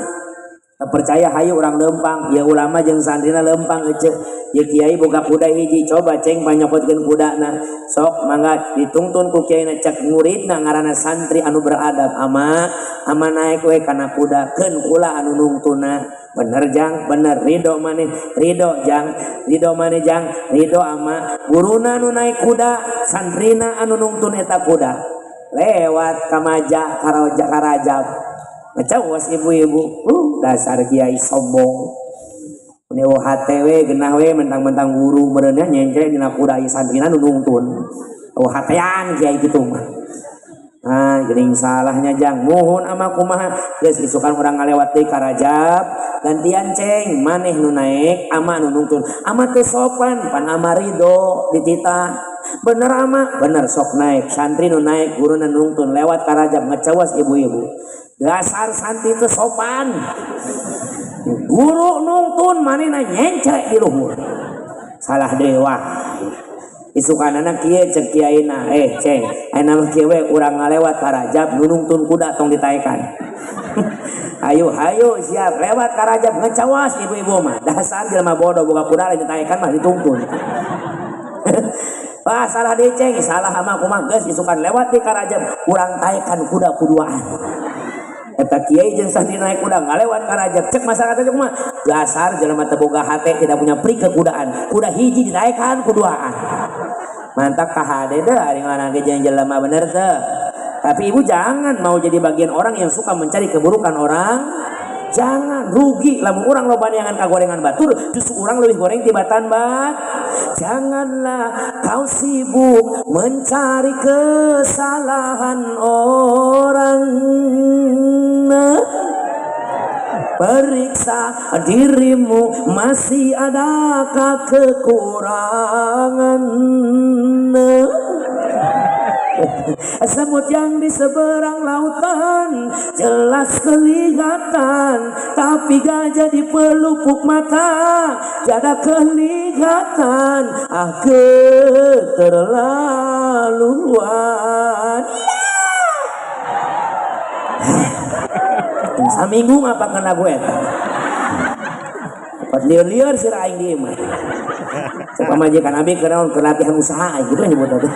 percaya hayu urang lempang ya, ulama jeung santrina lempang ece ya. Kiai boga kuda hiji, coba ceng panyokotkeun kudana, sok mangga ditungtun ku kiai. Cek muridna ngaranna santri anu beradab, ama ama naik we kana kuda, keun kula anu nungtuna. Bener jang, bener. Ridho maneh, ridho jang, ridho maneh jang, ridho ama. Guruna anu naik kuda, santrina anu nungtun eta kuda lewat kamaja karaja karajab. Ngacawas ibu-ibu, dasar kiai sombong. Ini hate we genah we mentang-mentang guru meureunnya nyencre dina kuda, ieu santrina nu nungtun. Oh, hatean kiai kitu mah. Ah, geuning salahnya jang. Muhun ama kumaha? Geus isukan urang ngalewat deui ka Rajab, gantian ceng maneh nu naek, ama nu nungtun. Ama teu sopan, pan ama ridho dititah. Bener ama, bener, sok naik. Santri nu naik, guru nu nungtun lewat ka Rajab, ngecawas ibu-ibu. Dasar santri itu sopan. Guru nungtun manehna nyencrek di luhur. Salah dewa. Isukanana kieu cek kiaina, eh ceng, ayeuna mah kieu we, urang ngalewat ka Rajab nu nungtun kuda tong ditaekan. Ayo hayu siap lewat ka Rajab, ngecawas ibu-ibu mah. Dasar jelema bodoh, boga kuda lain ditaekan mah dituntun. Wah, salah diceng, salah ama kumaha, geus isukan lewat di Karajab urang taekan kuda kuduaan. Eta kiai jeung santri naik kuda ngalewat ka Rajab, cek masyarakat teh kumaha? Dasar jelema teu boga hate, tidak punya pri kekudaan. Kuda hiji ditaekan kuduaan. Mantap kahade deh ari ngaran ge jeung jelema, bener teu? Tapi ibu jangan mau jadi bagian orang yang suka mencari keburukan orang. Jangan, rugi lamun urang loba neangan kagorengan batur, justru urang lebih goreng tibatan bat. Janganlah kau sibuk mencari kesalahan orang. Periksa dirimu, masih adakah kekurangan? Semut yang di seberang lautan jelas kelihatan, tapi gajah di pelupuk mata tiada kelihatan. Ah, keterlaluan. Saminggu ngapakan lagu eta. Dapat lieur-lieur sirah aing di imah. Cek pamajikan abi keur keur latihan usaha aing gitu nyebut teh.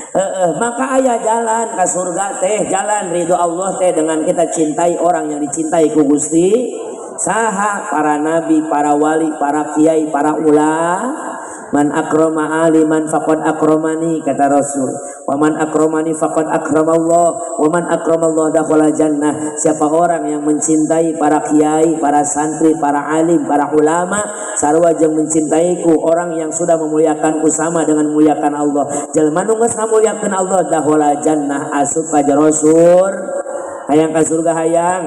Heeh, maka aya jalan ke surga teh, jalan ridho Allah teh dengan kita cintai orang yang dicintai ku Gusti. Saha? Para nabi, para wali, para kiai, para ulama. Man akrama aliman faqad akramani, kata Rasul. Wa man akramani faqad akramallah, wa man akramallah dakhala jannah. Siapa orang yang mencintai para kiai, para santri, para alim, para ulama, sarua jeung mencintaiku, orang yang sudah memuliakanku sama dengan memuliakan Allah. Jelema nu geus ngamuliakeun Allah dakhala jannah, asup ka jero sur. Hayang ka surga hayang.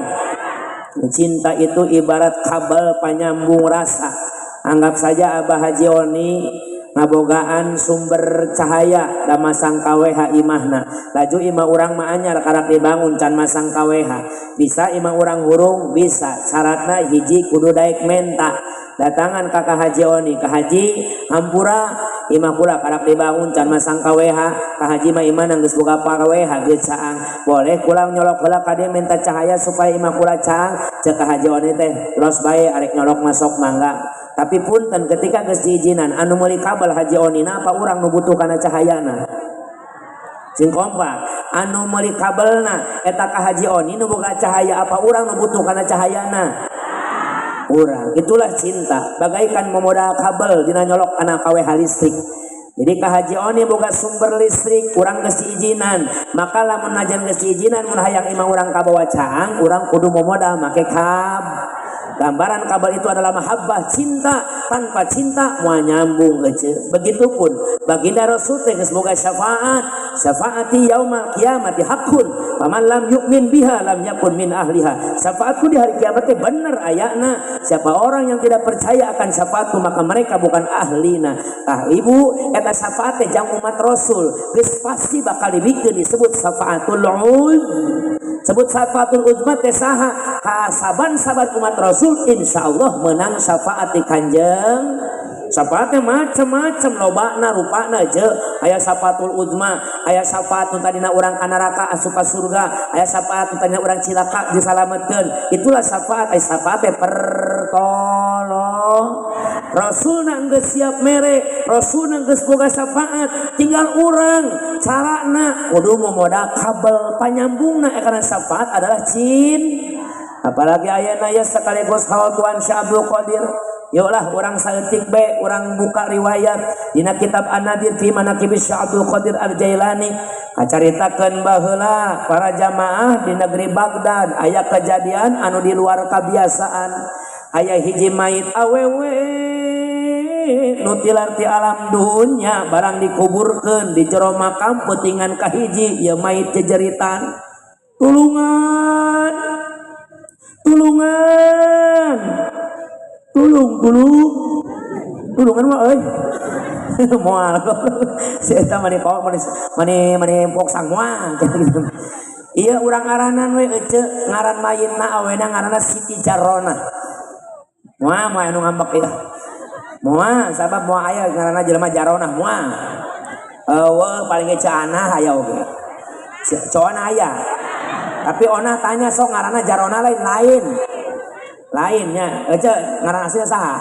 Cinta itu ibarat kabel panyambung rasa. Anggap saja Abah Haji Oni ngabogaan sumber cahaya da masang KWH imahna. Laju imah urang mah anyar karak dibangun can masang KWH. Bisa imah urang hurung? Bisa. Syaratna hiji, kudu daek menta. Datangan ka Ka Haji Oni, "Ka Haji, hampura, imah kula karak dibangun can masang KWH. Ka Haji mah imah geus boga KWH geus caang. Boleh kula nyolok heula ka dieu minta cahaya supaya imah kula caang?" Cek Ka Haji Oni teh, "Los bae, arek nyolok masuk mangga." Tapi punten, ketika geus diizinan, anu meuli kabel Haji Oni na apa urang nu butuh kana cahayana? Sing kompak. Anu meuli kabelna eta ka Haji Oni nu boga cahaya apa urang nu butuh kana cahayana? Urang. Itulah cinta, bagaikan memodal kabel dina nyolok kana KWH listrik. Jadi ka Haji Oni boga sumber listrik, urang geus diizinan. Maka lamun najan geus diizinan, mun hayang imah urang kabawa caang, urang kudu momodal make kabel. Gambaran kabel itu adalah mahabbah, cinta. Tanpa cinta moal nyambung ece. Begitupun baginda Rasul teh geus boga syafaat. Syafaati yaumal qiyamati haqqun, faman lam yu'min biha lam yakun min ahliha. Syafaatku di hari kiamat teh bener ayana. Siapa orang yang tidak percaya akan syafaatku, maka mereka bukan ahlina. Tah ibu, eta syafaat teh jang umat Rasul geus pasti bakal dibikeun, disebut syafaatul uz. Sebut syafaatul uzma teh saha? Ka saban-saban umat Rasul insyaallah menang syafaat di Kanjeng. Syafaatnya macam-macam, lobana rupana je. Aya syafaatul uzma, aya syafaat nu tadina urang ka neraka asup ka surga, aya syafaat nu tadina urang cilaka disalametkeun. Itulah syafaat. Aya syafaat teh pertolong. Rasulna geus siap mere, Rasulna geus boga syafaat, tinggal urang carana kudu memodal kabel panyambungna karena syafaat adalah cinta. Apalagi ayeuna ya sekaligus haul Tuan Syekh Abdul Qadir. Yuklah urang saeutik be, urang buka riwayat dina kitab An-Nadir fi Manaqib Syekh Abdul Qadir Al-Jailani. Kacaritakeun baheula para jamaah di negeri Baghdad aya kejadian anu di luar kebiasaan. Aya hiji mayit awewe nu tilar ti alam dunya, barang dikuburkeun di jero makam, peutingan kahiji ieu mayit jejeritan, "Tulungan, tulungan, tulung, tulung, tulungan mah euy." Moal si eta mani kok mani mani mani poksang moal. Iya, urang ngaranan we ece, ngaran mayitna awena ngaranna Siti Jarona. Moal, moal anu ngambek ieu moal, sabab moal aya ngaranna jelema Jarona moal. Eueuh, paling ge Anah aya oge. Coana aya. Tapi Ona tanya sok ngaranna Jarona lain, lain. Lainnya, ece ngaran aslinya saha?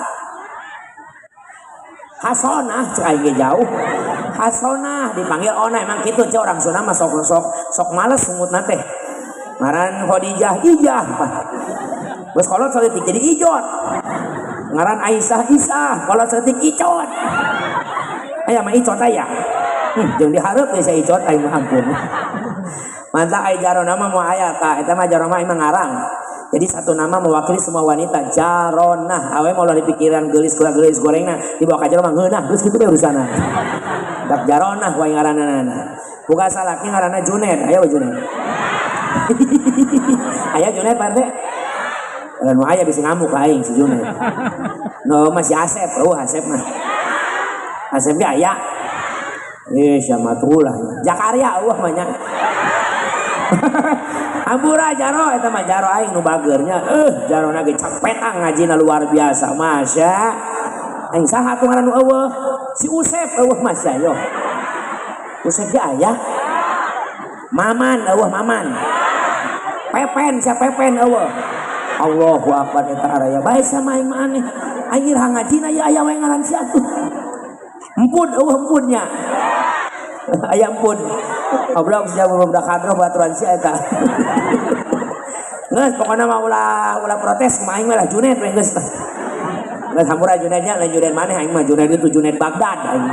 Hasonah, cek aing ge jauh. Hasonah dipanggil Ona, emang kitu ce orang Sunda mah sok sok sok males sungutna teh. Ngaran Khadijah Ijah. Geus kolot saeutik jadi Ijot. Ngaran Aisyah Isah, kolot saeutik Icot. Aya mah Icot aya. Jeung dihareup ge sia Icot aing mah, ampun. Mantap, ai Jarona mah moal aya ka eta mah, Jarona mah emang ngarang. Jadi satu nama mewakili semua wanita, Jaronah. Awe mau di pikiran geulis kurang geulis gorengna dibawa ka jero mah ngeunah, geus kitu deh urusanna. Dak Jaronah wae ngaranna. Buka salaki ngaranna Junet, aya we Junet. Aya Junet Pak RT? Nu aya bisa ngamuk aing si Junet. No masih Asep, oh Asep mah. Asep ge aya. Eh, siapa tuh lah. Jakaria eueuh mah nya. Hampura Jaro, eta mah Jaro aing nu bageurnya. Jarona ge capetang ngajina luar biasa. Masya. Aing saha tuh ngaran nu eueuh? Si Usep eueuh, masya yo. Usep ge aya. Maman eueuh, Maman. Pepen, sia Pepen eueuh. Allahu akbar, eta araya bae sama aing mah aneh. Aing ira ngajina ya aya we ngaran sia tuh. Empun eueuh, empunnya. Aya empun. Goblok sia, budak kadro baturan sia eta. Geus pokona mah ulah ulah protes mah aing mah lah Junet we geus. Geus hampura Junetnya lain Junet maneh aing mah Junet itu Junet Baghdad aing.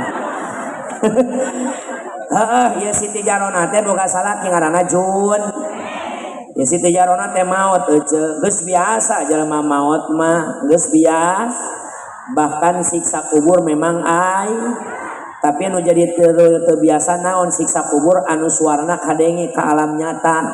Heeh, ieu Siti Jarona teh boga salaki ngaranna Jun. Ya Siti Jarona teh maot euceu. Geus biasa jelema maot mah, geus biasa. Bahkan siksa kubur memang ai tapi anu jadi teu biasa naon siksa kubur anu suarana kadenge ka alam nyata.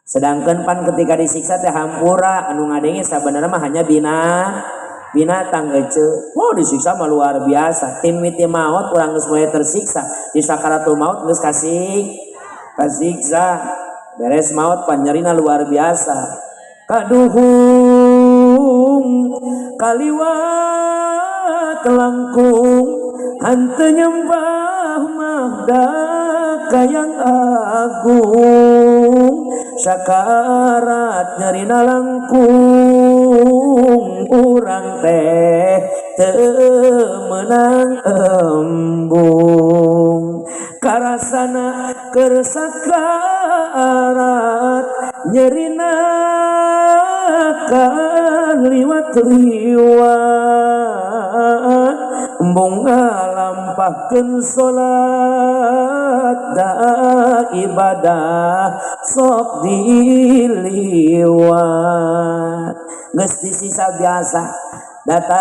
Sedangkan pan ketika disiksa teh hampura anu ngadenge sabenerna mah hanya binatang ece. Wow, disiksa mah luar biasa. Tim miti maot urang geus mulai tersiksa. Di sakaratul maut geus kasih kasiksa. Beres maut panyerina luar biasa. Kaduhung kaliwat langkung henteu nyembah mahda kayang agung sakarat nyerina langkung urang teh teu meunang embung karasana keur sakarat nyerina kaliwat-liwat embung ngalampahkeun salat da ibadah sok diliwat. Geus disiksa biasa datang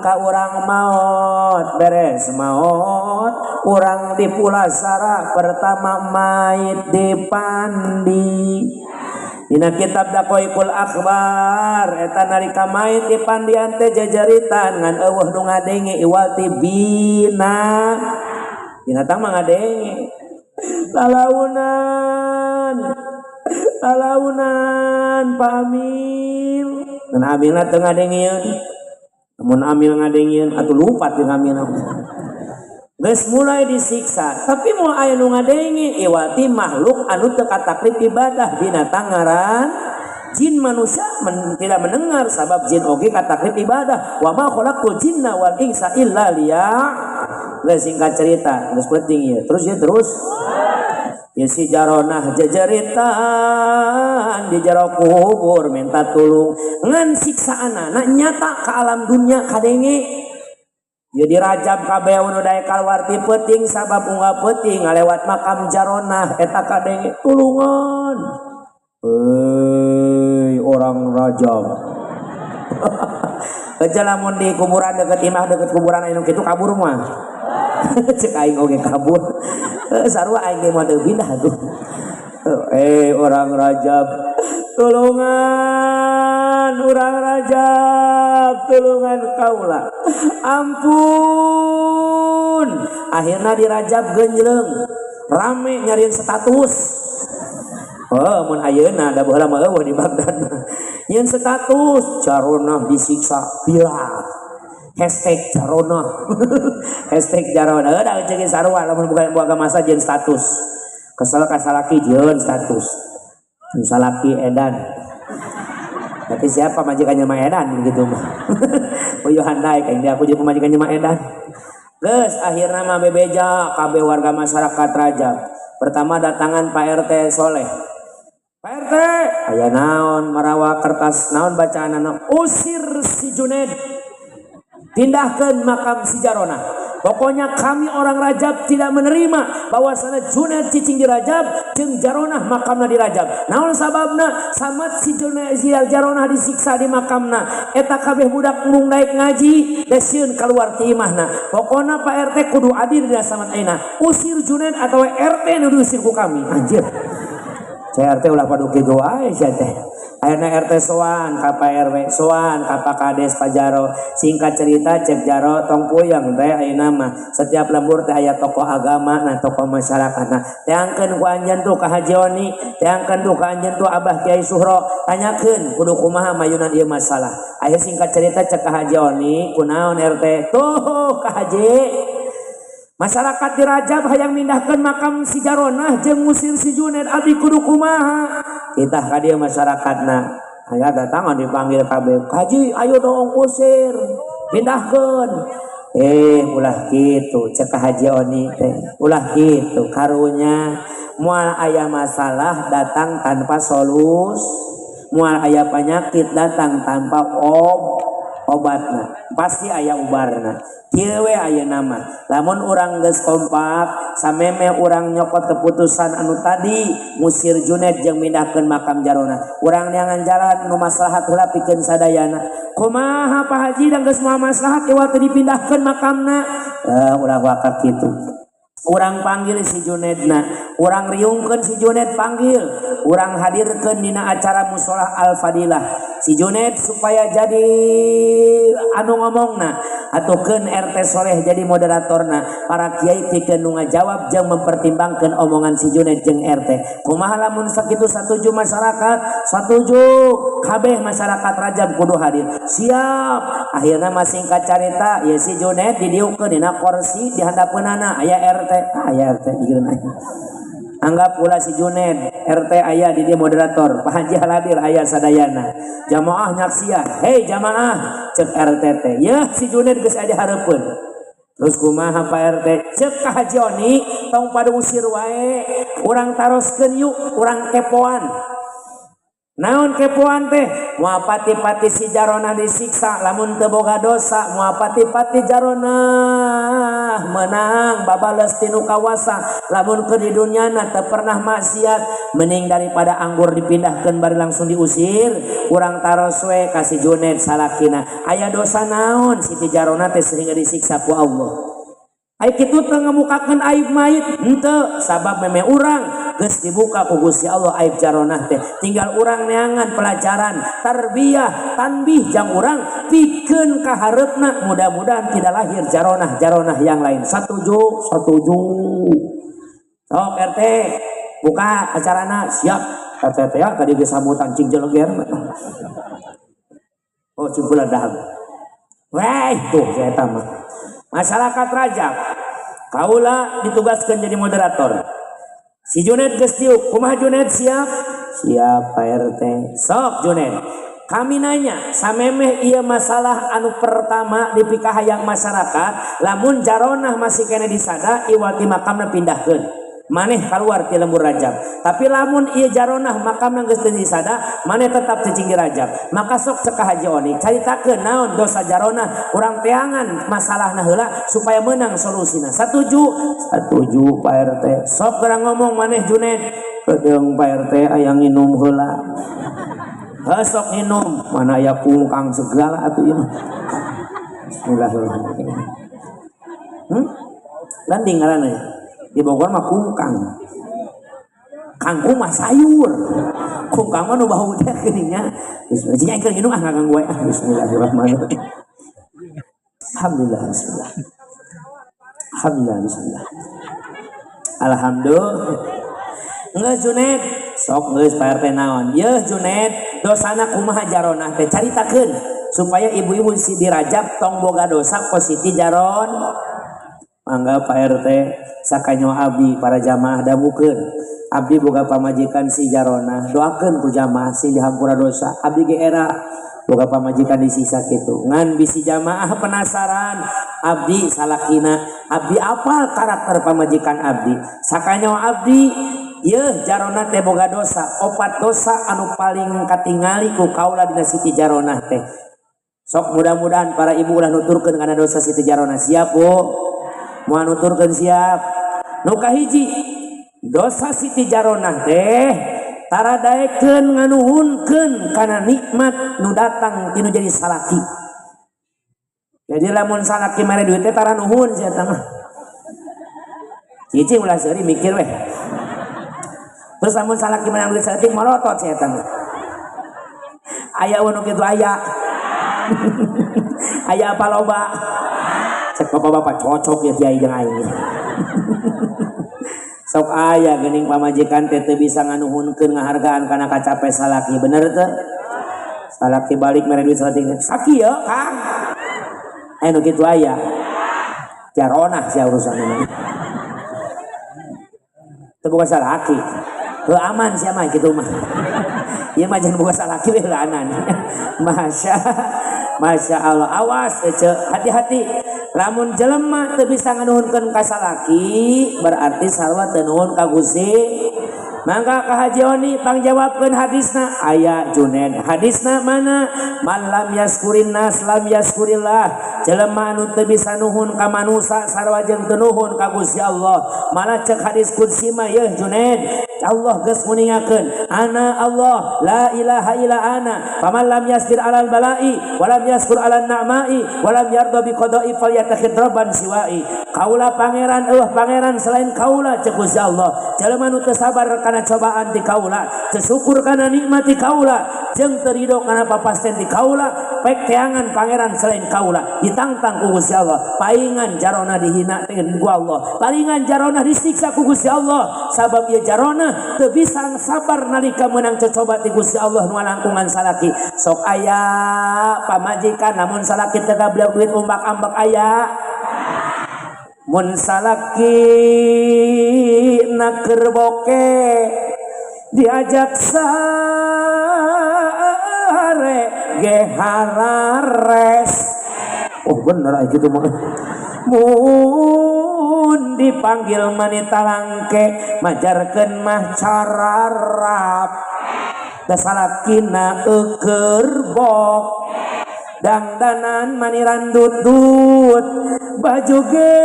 ka urang maot beres maot urang di pulasara pertama mait dipandi. Dina kitab Daqaiqul Akhbar eta nalika mait dipandian teh jajaritan ngan eueuh nu ngadenge iwal ti bina binatang mah ngadenge lalaunan lalaunan Pak Amil dan Amilna teu ngadengieun mun Amil ngadengieun atuh lupat jeung Amil. Geus mulai disiksa tapi mau aya nu ngadenge iwati makhluk anu teu kataklif ibadah binatang ngaran jin manusia tidak mendengar sabab jin oge kataklif ibadah wa ma khalaqtul jinna wal insa illa liya. Geus singkat cerita geus penting ieu terus ya terus ya si Jaronah jejeritan di jero kubur minta tulung ngan siksaanana nyata ke alam dunia kadenge. Ya dirajab kabeh nu daek kaluar ti peuting sabab unggal peuting ngalewat makam Jaronah eta kadenge tulungan. Euy orang Rajab. Aja lamun di kuburan deket imah deket kuburan anu kitu kabur mah. Cek aing oge kabur. Sarua aing ge moal teu pindah tuh. Orang Rajab tulungan orang Rajab tulungan kaula ampun. Akhirnya di Rajab genjleng rame nyariin status. Oh mun ayeuna da baheula mah eueuh di Baghdad nyeun status Jaronah disiksa viral hashtag Jaronah hashtag Jaronah da ceuk sarua lamun buka masa jeung status kesel ka salaki jeung status salaki edan. Tapi siapa majikannya mah edan gitu mah. Oh Yohan daek aing aku jeung pamajikannya mah edan. Geus akhirna mah bebeja kabeh warga masyarakat Rajab. Pertama datangan Pak RT Soleh. Pak RT, aya naon marawa kertas naon bacaanana usir si Juned. Pindahkeun makam si Jaronah. Pokoknya kami orang Rajab tidak menerima bahwasana Juned cicing di Rajab jeung Jaronah makamna di Rajab. Naon sababna? Samat si Juned si Jaronah disiksa di makamna. Eta kabeh budak mung daek ngaji desieun keluar ti imahna. Pokona Pak RT kudu adil dina samat ayeuna. Usir Juned atawa RT nu diusir ku kami. Anjir. Saya RT ulah padu kitu wae sia teh. Ayeuna RT soan ka Pak RW, soan ka Pak Kades Pak Jaro. Singkat cerita cek Jaro tong puyeng teh ayeuna mah. Setiap lembur teh aya tokoh agama, nah tokoh masyarakat. Nah, teangkeun ku anjeun tuh ka Haji Oni, teangkeun tuh ka anjeun tuh Abah Kiai Suhro. Tanyakeun kudu kumaha mayunan ieu masalah. Aya singkat cerita cek ka Haji Oni, kunaon RT? Tuh ka Haji. Masyarakat di Rajab hayang mindahkeun makam si Jaronah jeung ngusir si Juned abdi kudu kumaha? Kita ka dieu masyarakatna. Aya datangan dipanggil kabeh. Haji ayo dong usir, pindahkeun. Ulah kitu cek Haji Oni teh. Ulah kitu karunya moal aya masalah datang tanpa solus, moal aya penyakit datang tanpa obatna, pasti aya ubarna. Kieu we ayeuna mah lamun urang geus kompak sameme urang nyokot keputusan anu tadi ngusir Junet jeung mindahkeun makam Jarona, urang neangan jalan nu maslahat heula pikeun sadayana. Kumaha Pak Haji da geus moal maslahat iwal teu dipindahkeun makamna? Ulah waka kitu. Urang panggil si Junedna, urang riungkeun si Juned panggil, urang hadirkeun dina acara musola Al-Fadilah si Juned supaya jadi anu ngomongna, atukeun RT Soleh jadi moderatorna, para kiai pikeun nu ngajawab jeung mempertimbangkeun omongan si Juned jeung RT. Kumaha lamun sakitu satuju masyarakat? Satuju, kabeh masyarakat Rajab kudu hadir. Siap. Akhirna mah singkat carita ya si Juned didiukeun dina kursi di handapeunana aya RT, aya RT digeuna. Anggap pula si Juned RT aya di dia moderator, Pak Haji hadir aya sadayana. Jamaah nyaksian, hei jamaah, cek RT teh. Ya si Juned geus aya hareupeun. Terus kumaha Pak RT? Cek ka Haji Oni, tong pada usir wae. Urang taroskeun yuk, urang kepoan. Naon kepoan teh? Moal pati-pati si Jarona disiksa lamun teu boga dosa, moal pati-pati Jarona menang babales tinu kawasa lamun keur di dunyana teu pernah maksiat, mending daripada anggur dipindahkeun bari langsung diusir, urang taros we ka si Juned salakina. Aya dosa naon Siti Jarona teh sehingga disiksa ku Allah? Ai kitu teu ngamukakeun aib mayit henteu, sabab meme urang geus dibuka ku Gusti Allah aib Jaronah teh, tinggal urang neangan pelajaran tarbiyah tanbih jang urang pikeun ka hareupna, mudah-mudahan tidak lahir jaronah-jaronah yang lain. Satuju? Satuju. Sok RT buka acarana. Siap RT teh ya, tadi geus sambutan cing jeleger. Oh, cing dahag. Weh, tuh saya mah. Masyarakat Rajab, kaula ditugaskan jadi moderator. Si Junet geus diuk, kumaha Junet siap? Siap Pak RT. Sok Junet. Kami nanya, samemeh ieu masalah anu pertama dipikahayang masyarakat, lamun Jaronah masih kena disada, iwati makamna pindahkeun. Maneh keluar ti lembur Rajab. Tapi lamun ieu Jaronah makamna geus teu disada, maneh tetap cicing di Rajab. Maka sok cek Haji Oni, caritakeun naon dosa Jaronah, urang teangan masalahna heula supaya menang solusina. Satuju? Satuju Pak RT. Sok geura ngomong maneh Junet. Kedeung Pak RT aya nginum heula. Heuh sok minum, mana aya kungkang segala atuh ieu mah. Bismillahirrahmanirrahim. Landing ngaranna ya. Di Bogor mah kungkang. Kangkung mah sayur. Kungkang mah nu bau teh geuning nya. Bismillah. Nya keur nginum ah ngaganggu wae ah. Bismillahirrahmanirrahim. Alhamdulillah bismillah. Alhamdulillah bismillah. Alhamdulillah. Geus Junet, sok geus Pak RT naon. Yeuh Junet, dosana kumaha Jaronah teh caritakeun supaya ibu-ibu si di Rajab tong boga dosa kos Siti Jaron. Mangga Pak RT sakanyo abdi para jamaah damukeun. Abdi boga pamajikan si Jaronah, doakeun ku jamaah sing dihampura dosa. Abdi ge era boga pamajikan disiksa kitu. Ngan bisi jamaah penasaran, abdi salakina, abdi apal karakter pamajikan abdi. Sakanyo abdi yeuh Jaronah teh boga dosa, opat dosa anu paling katingali ku kaula dina Siti Jaronah teh. Sok mudah-mudahan para ibu ulah nuturkeun kana dosa Siti Jaronah. Siap Bu? Moal nuturkeun siap. Nu kahiji, dosa Siti Jaronah teh tara daekeun nganuhunkeun kana nikmat nu datang tinu jadi salaki. Jadi lamun salaki mere duit teh tara nuhun sia eta mah. Cicing ulah seuri mikir weh. Terus lamun salaki menang duit saeutik molotot sia eta mah. Aya nu kitu aya. Aya apa loba? Cek bapak-bapak cocok ya kiai jeung aing. Sok aya geuning pamajikan teh teu bisa nganuhunkeun ngahargaan kana kacape salaki, bener teu? Salaki balik mere duit saeutik. Sakieu Kang. Aya nu kitu aya. Jaronah sia urusan mah. Teu boga salaki. Heuh aman sia mah kitu mah. Ieu mah jangan boga salaki we heulaanan. Masya Masya Allah, awas ece, hati-hati. Lamun jelema teu bisa nganuhunkeun ka salaki, berarti sarua teu nuhun ka Gusti. Mangga ka Haji Oni pangjawabkeun hadisna. Aya Junen, hadisna mana? Man lam yaskurin nas lam yaskurillah. Jelema anu teu bisa nuhun ka manusa sarua jeung teu nuhun ka Gusti Allah. Malah cek hadis qudsi mah yeuh Junen, Allah geus nguningakeun, ana Allah la ilaha illa ana, faman lam yasbir alal bala'i wa lam yaskur alal na'ma'i wa lam yarda bi qada'i falyattakhid rabban siwa'i. Kaula pangeran, eueuh pangeran selain kaula, cek Gusti Allah. Jelema nu teu sabar kana cobaan ti kaula, teu syukur kana nikmat ti kaula, jeung teu ridho kana papasten ti kaula, pek teangan pangeran selain kaula. Ditangtang ku Gusti Allah, paingan jarona dihina teh ku Allah, palingan jarona disiksa ku Gusti Allah, sabab ieu jarona teu bisa sabar nalika meunang cocoba ti Gusti Allah nu langkungan salaki. Sok aya pamajikan namun salaki teu gablek duit umbak-ambek aya. Mun salaki na keur boke diajak sare ge harares. Oh bener aya kitu mah. Mun dipanggil manita langke, majarkeun mah cararap. Da salakina eukeun bok, dangdanan maniran dutut, baju genu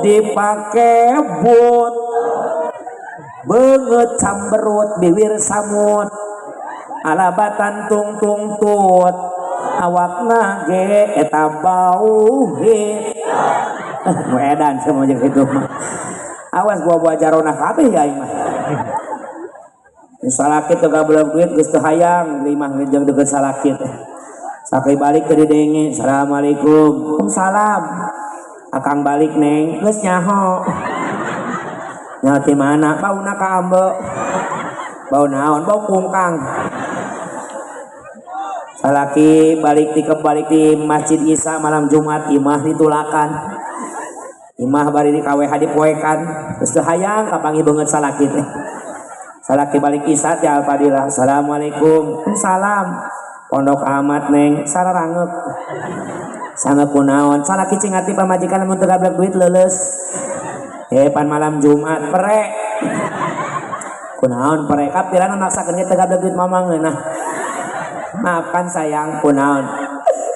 dipake but, beungeut camberut, bibir samut, alabatan tung tung tut, awakna ge eta bau hit. Nu edan sama jeung kitu mah. Awas buah-buah jarona kabeh ya aing mah. Salaki teu gablek duit geus teu hayang di imah jeung deukeut salaki teh. Sakali balik ke didenge, "Assalamualaikum." "Waalaikumsalam." "Akang balik, Neng." "Geus nyaho." "Nyaho ti mana?" "Bauna ka ambe." "Bau naon?" "Bau kungkang." Salaki balik ti balik di Masjid Isa malam Jumat, imah ditulakan. Imah bari di KWH dipoekan. Geus teu hayang kapanggih beungeut salaki teh. Salaki balik Isa ti Al-Fadilah. "Assalamualaikum." "Salam." "Pondok amat, Neng." "Sararangeuk." "Sangeuk kunaon?" "Salaki cing ati pamajikan mun teu gablek duit leuleus." "Eh, pan malam Jumat pere." "Kunaon pere?" "Kapirana maksakeun ge teu gablek duit mama ngeunah." "Maafkan sayang." "Kunaon?"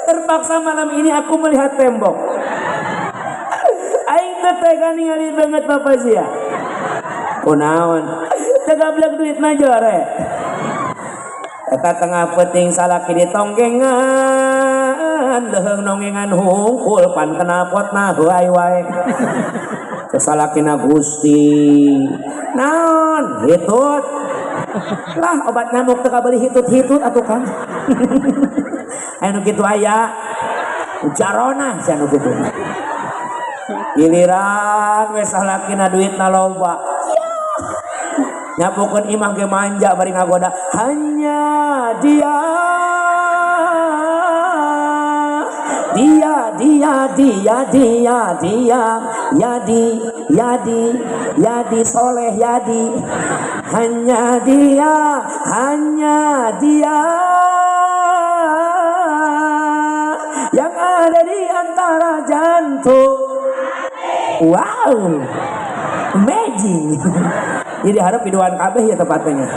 "Terpaksa malam ini aku melihat tembok. Aing teu tega ningali beungeut bapak sia." "Kunaon?" "Teu gablek duit mah jore." Eta tengah peuting salaki ditonggengan, leuheung nongengan hungkul, pan knalpotna heuay wae. Salakina, "Gusti, naon hitut lah, obat nyamuk teu kabeli hitut-hitut atuh kan." Aya nu kitu, aya jarona sia nu kitu. Giliran we salakina duitna loba, nyapukeun imah ge manja bari ngagoda, hanya dia, dia, dia, dia, dia, dia, Yadi, Yadi, Yadi Soleh Yadi, hanya dia, hanya dia yang ada di antara jantung. Wow, amazing. Jadi harap piduan kabeh ya tempatnya.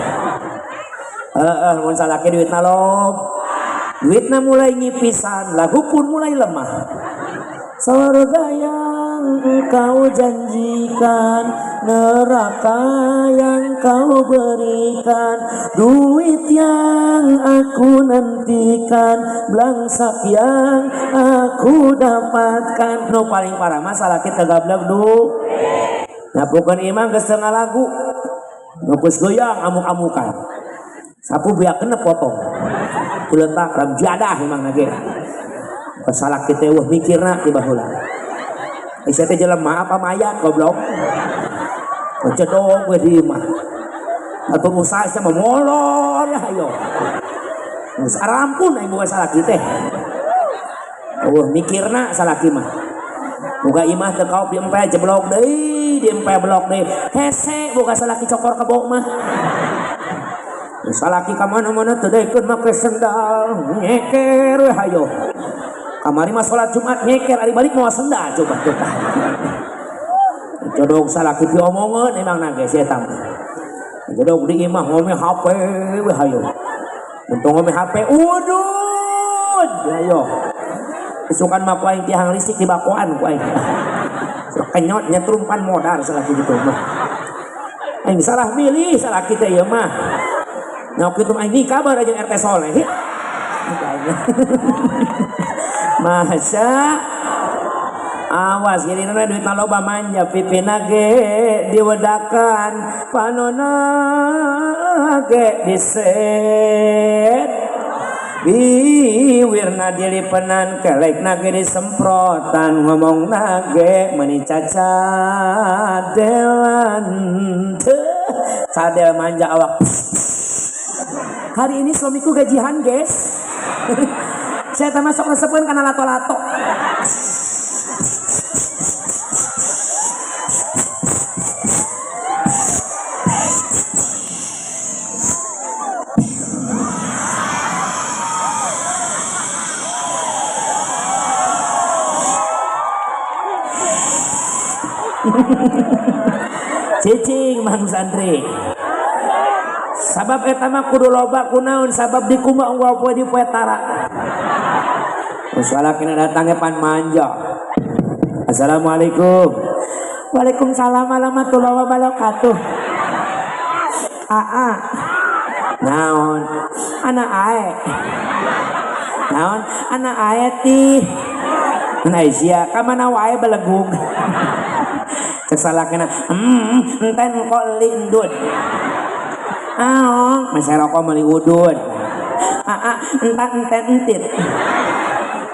Heeh, mun salaki duitna lob, duitna mulai ngipisan, lagu pun mulai lemah. Surga yang engkau janjikan, neraka yang kau berikan, duit yang aku nantikan, belangsak yang aku dapatkan. Nu paling parah masalah kita gablek du. Nyapukeun imah geus teu ngalagu. Geus goyang amuk-amukan. Sapu biak kena potong. Kuletak ram jadah emang ge. Salah kita wah mikirna ti baheula. Isa teh jelema apa mayat goblok. Cedok we di imah. Atau usaha sama molor ya ayo. Geus arampun aing boga salaki teh. Oh mikirna salaki mah. Boga imah teu kaop diempe jeblok deui, diempe blok deui. Hese boga salaki cokor kebo mah. Salaki ka mana-mana teu daekeun make sendal, nyeker we hayo. Kamari mah salat Jumat nyeker ari balik moal senda coba tuh. Jodog salaki piomongeun emang nage si eta mah. Jodog di imah ngome HP we hayo. Untung ngome HP udud hayo. Isukan mah ku aing tihang listrik di bakoan ku aing. Kenyot nyetrumpan modar salaki gitu mah. Aing salah milih salaki teh ieu mah. Nah kitu aing nikah bae jeung RT Soleh. Masa awas jadi nana duit loba manja pipina ge diwedakan panona ge diset biwirna dilipenan kelekna ge disemprotan ngomongna ge meuni cacadelan cadel manja awak. Hari ini suamiku gajian guys. Saya termasuk resepan karena lato-lato. Cicing Mang Santri. Sabab eta mah kudu loba kunaon sabab dikumaha unggal poe di poe tara. Salakina datangnya pan manja. Assalamualaikum. Waalaikumsalam warahmatullahi wabarakatuh. Aa. Naon? Anak ae. Naon? Anak ae tih. Aisyah, ka mana wae belegung. Cek salakina, enten kok lindun. Aong, masih rokok meuli udun. Aa, entan enten entit.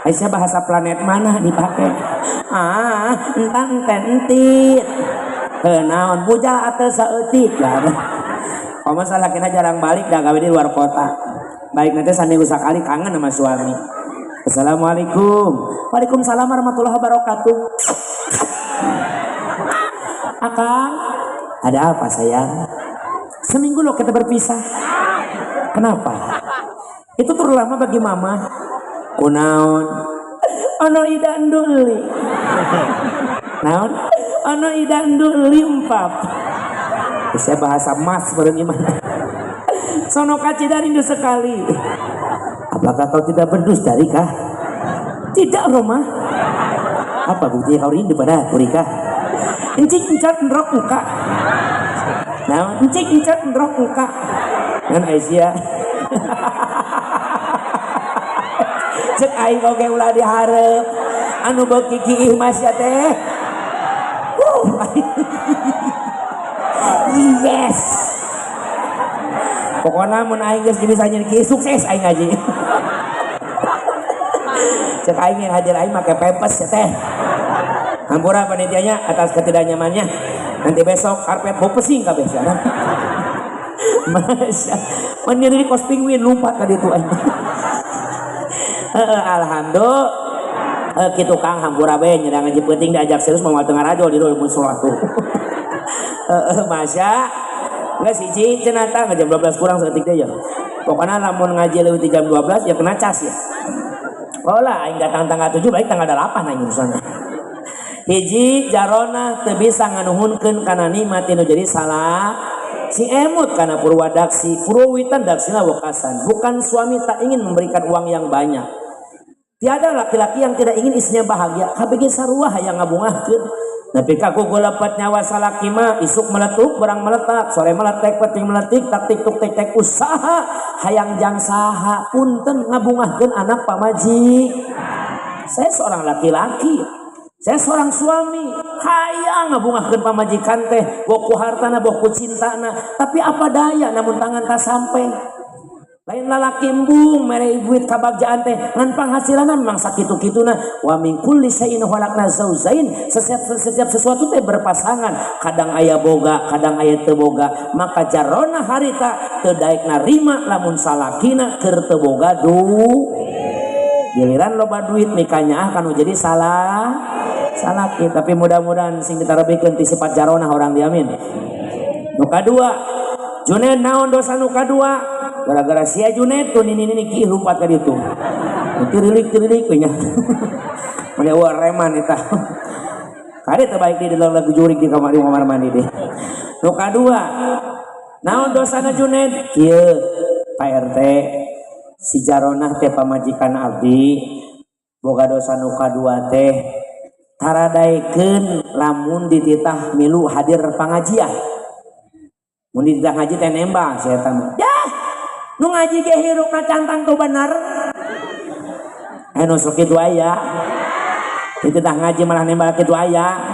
Aisyah bahasa planet mana dipakai? Ah, entan enten entit. Heuh naon bujal ateu saeutik lah. Komo salakina jarang balik dah gawe di luar kota. Baik nanti saminggu sakali kangen sama suami. Assalamualaikum. Waalaikumsalam warahmatullahi wabarakatuh. Akang, ada apa sayang? Seminggu loh kita berpisah. Kenapa? Itu terlalu lama bagi mama. Kunaon? Ono ida nduli. Naon? Ono ida nduli empap. Saya bahasa mas baru gimana? Sono kacida rindu sekali. Apakah kau tidak berdusta, Rika? Tidak, Roma. Apa buktinya kau rindu pada aku, Rika? Encik encat nrok muka. Nah, encik encat nrok muka. Kan Aisyah. Cek aing oge ulah dihareup. Anu beuki kiih mas ya teh. Yes. Pokoknya mun aing geus bisa nyeun kieu sukses aing ngaji. Cek aing yang hadir aing make pempes ya teh. Hampura panitianya atas ketidaknyamannya. Nanti besok karpet bau pesing kabeh sia. Masya. Mun di kos penguin lupa tadi tuh aing. Alhamdulillah. Kitu Kang hampura bae nyedang ngaji penting diajak serius moal teu ngarajo di mun sholat tuh. Masya. Geus hiji cenah tah jam 12 kurang saeutik teh ya. Pokona lamun ngaji leuwih ti jam 12 ya kena cas ya. Oh lah aing datang tanggal 7 balik tanggal 8 aing urusanna. Hiji jarona teu bisa nganuhunkeun kana nikmat nu jadi salah. Si emut kana purwadaksi, purwitan daksina wekasan. Bukan suami tak ingin memberikan uang yang banyak. Tiada laki-laki yang tidak ingin istrinya bahagia. KBG sarua hayang ngabungahkeun. Tapi kaku lepet nyawa salaki mah isuk meletuk, berang meletak, sore meletek, peting meletik, taktik tuk tek tek usaha hayang jang saha punten ngabungahkeun anak pamaji. Saya seorang laki-laki, saya seorang suami, hayang ngabungahkeun pamajikan teh, boh ku hartana, boh ku cintana, tapi apa daya namun tangan tak sampai. Lain lalaki embung mere duit kabagjaan teh ngan panghasilanna memang sakitu-kituna. Wa min kulli syai'in khalaqna zaujain, setiap sesuatu teh berpasangan, kadang aya boga, kadang aya teu boga. Maka jarona harita teu daek narima lamun salakina keur teu boga duit. Giliran loba duit mikanya ah kanu jadi salah salaki, tapi mudah-mudahan sing ditarebikeun ti sifat jarona orang diamin. Nu kadua, Junen naon dosa nu kadua? Gara-gara sia Junet tuh nini nini ki lumpat ka ditu. Tirilik-tirilik we nya. Mane eueuh reman eta. Kade teu baik di dalam lagu jurik di kamar mandi deh. Nu kadua, naon dosana Junet? Kieu Pak RT, si Jaronah teh pamajikan abdi boga dosa nu kadua teh taradaekeun lamun dititah milu hadir pangajian. Mun dititah ngaji teh nembang si eta mah. Yah, nu ngaji ge hirupna cantang tuh bener. Nu sok kitu aya. Dititah ngaji malah nembak kitu aya.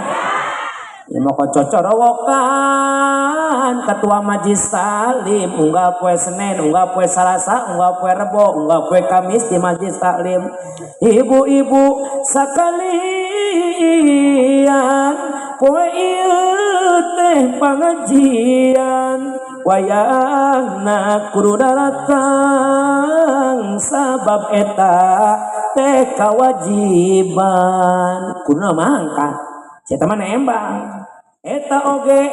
Ya mau cocorowokan ketua majlis taklim unggal poe Senin, unggal poe Salasa, unggal poe Rebo, unggal poe Kamis di majlis taklim. Ibu-ibu sekalian, poe ieu teh pangajian, wayahna kudu daratang sabab eta teh kewajiban. Kudu mangkat. Saya mah nembang. Eta oge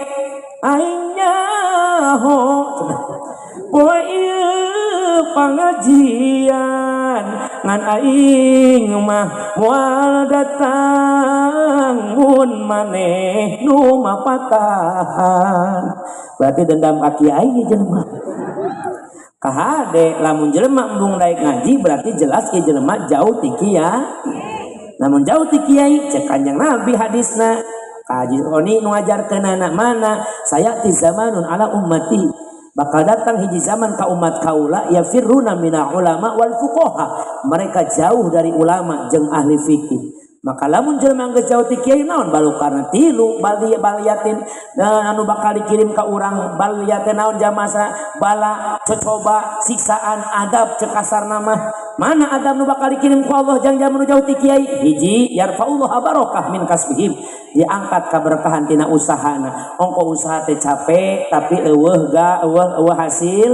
aing nyaho poe ieu pangajian ngan aing mah moal datang mun maneh nu mapatahan. Berarti dendam ka kiai jelema. Kahade lamun jelema embung daek ngaji berarti jelas ieu jelema jauh ti kiai. Namun jauh ti kiai cek Kanjeng Nabi hadisna kaji oni nu ngajarkeunana mana sayati zamanun ala ummati, bakal datang hiji zaman ka umat kaula yafirruna minal ulama wal fuqaha, mereka jauh dari ulama jeung ahli fikih. Maka lamun jelema geus jauh ti kiai naon balukarna tilu bali baliatin anu bakal dikirim ka urang baliatin naon jamasa bala cocoba siksaan adab cek kasarna mah. Mana adab nu bakal dikirim ku Allah jang jalma nu jauh ti kiai? Hiji, yarfa'ullah barokah min kasbihim, diangkat kaberkahan tina usahana. Ongko usaha teh capek tapi eueuh ga eueuh eueuh hasil,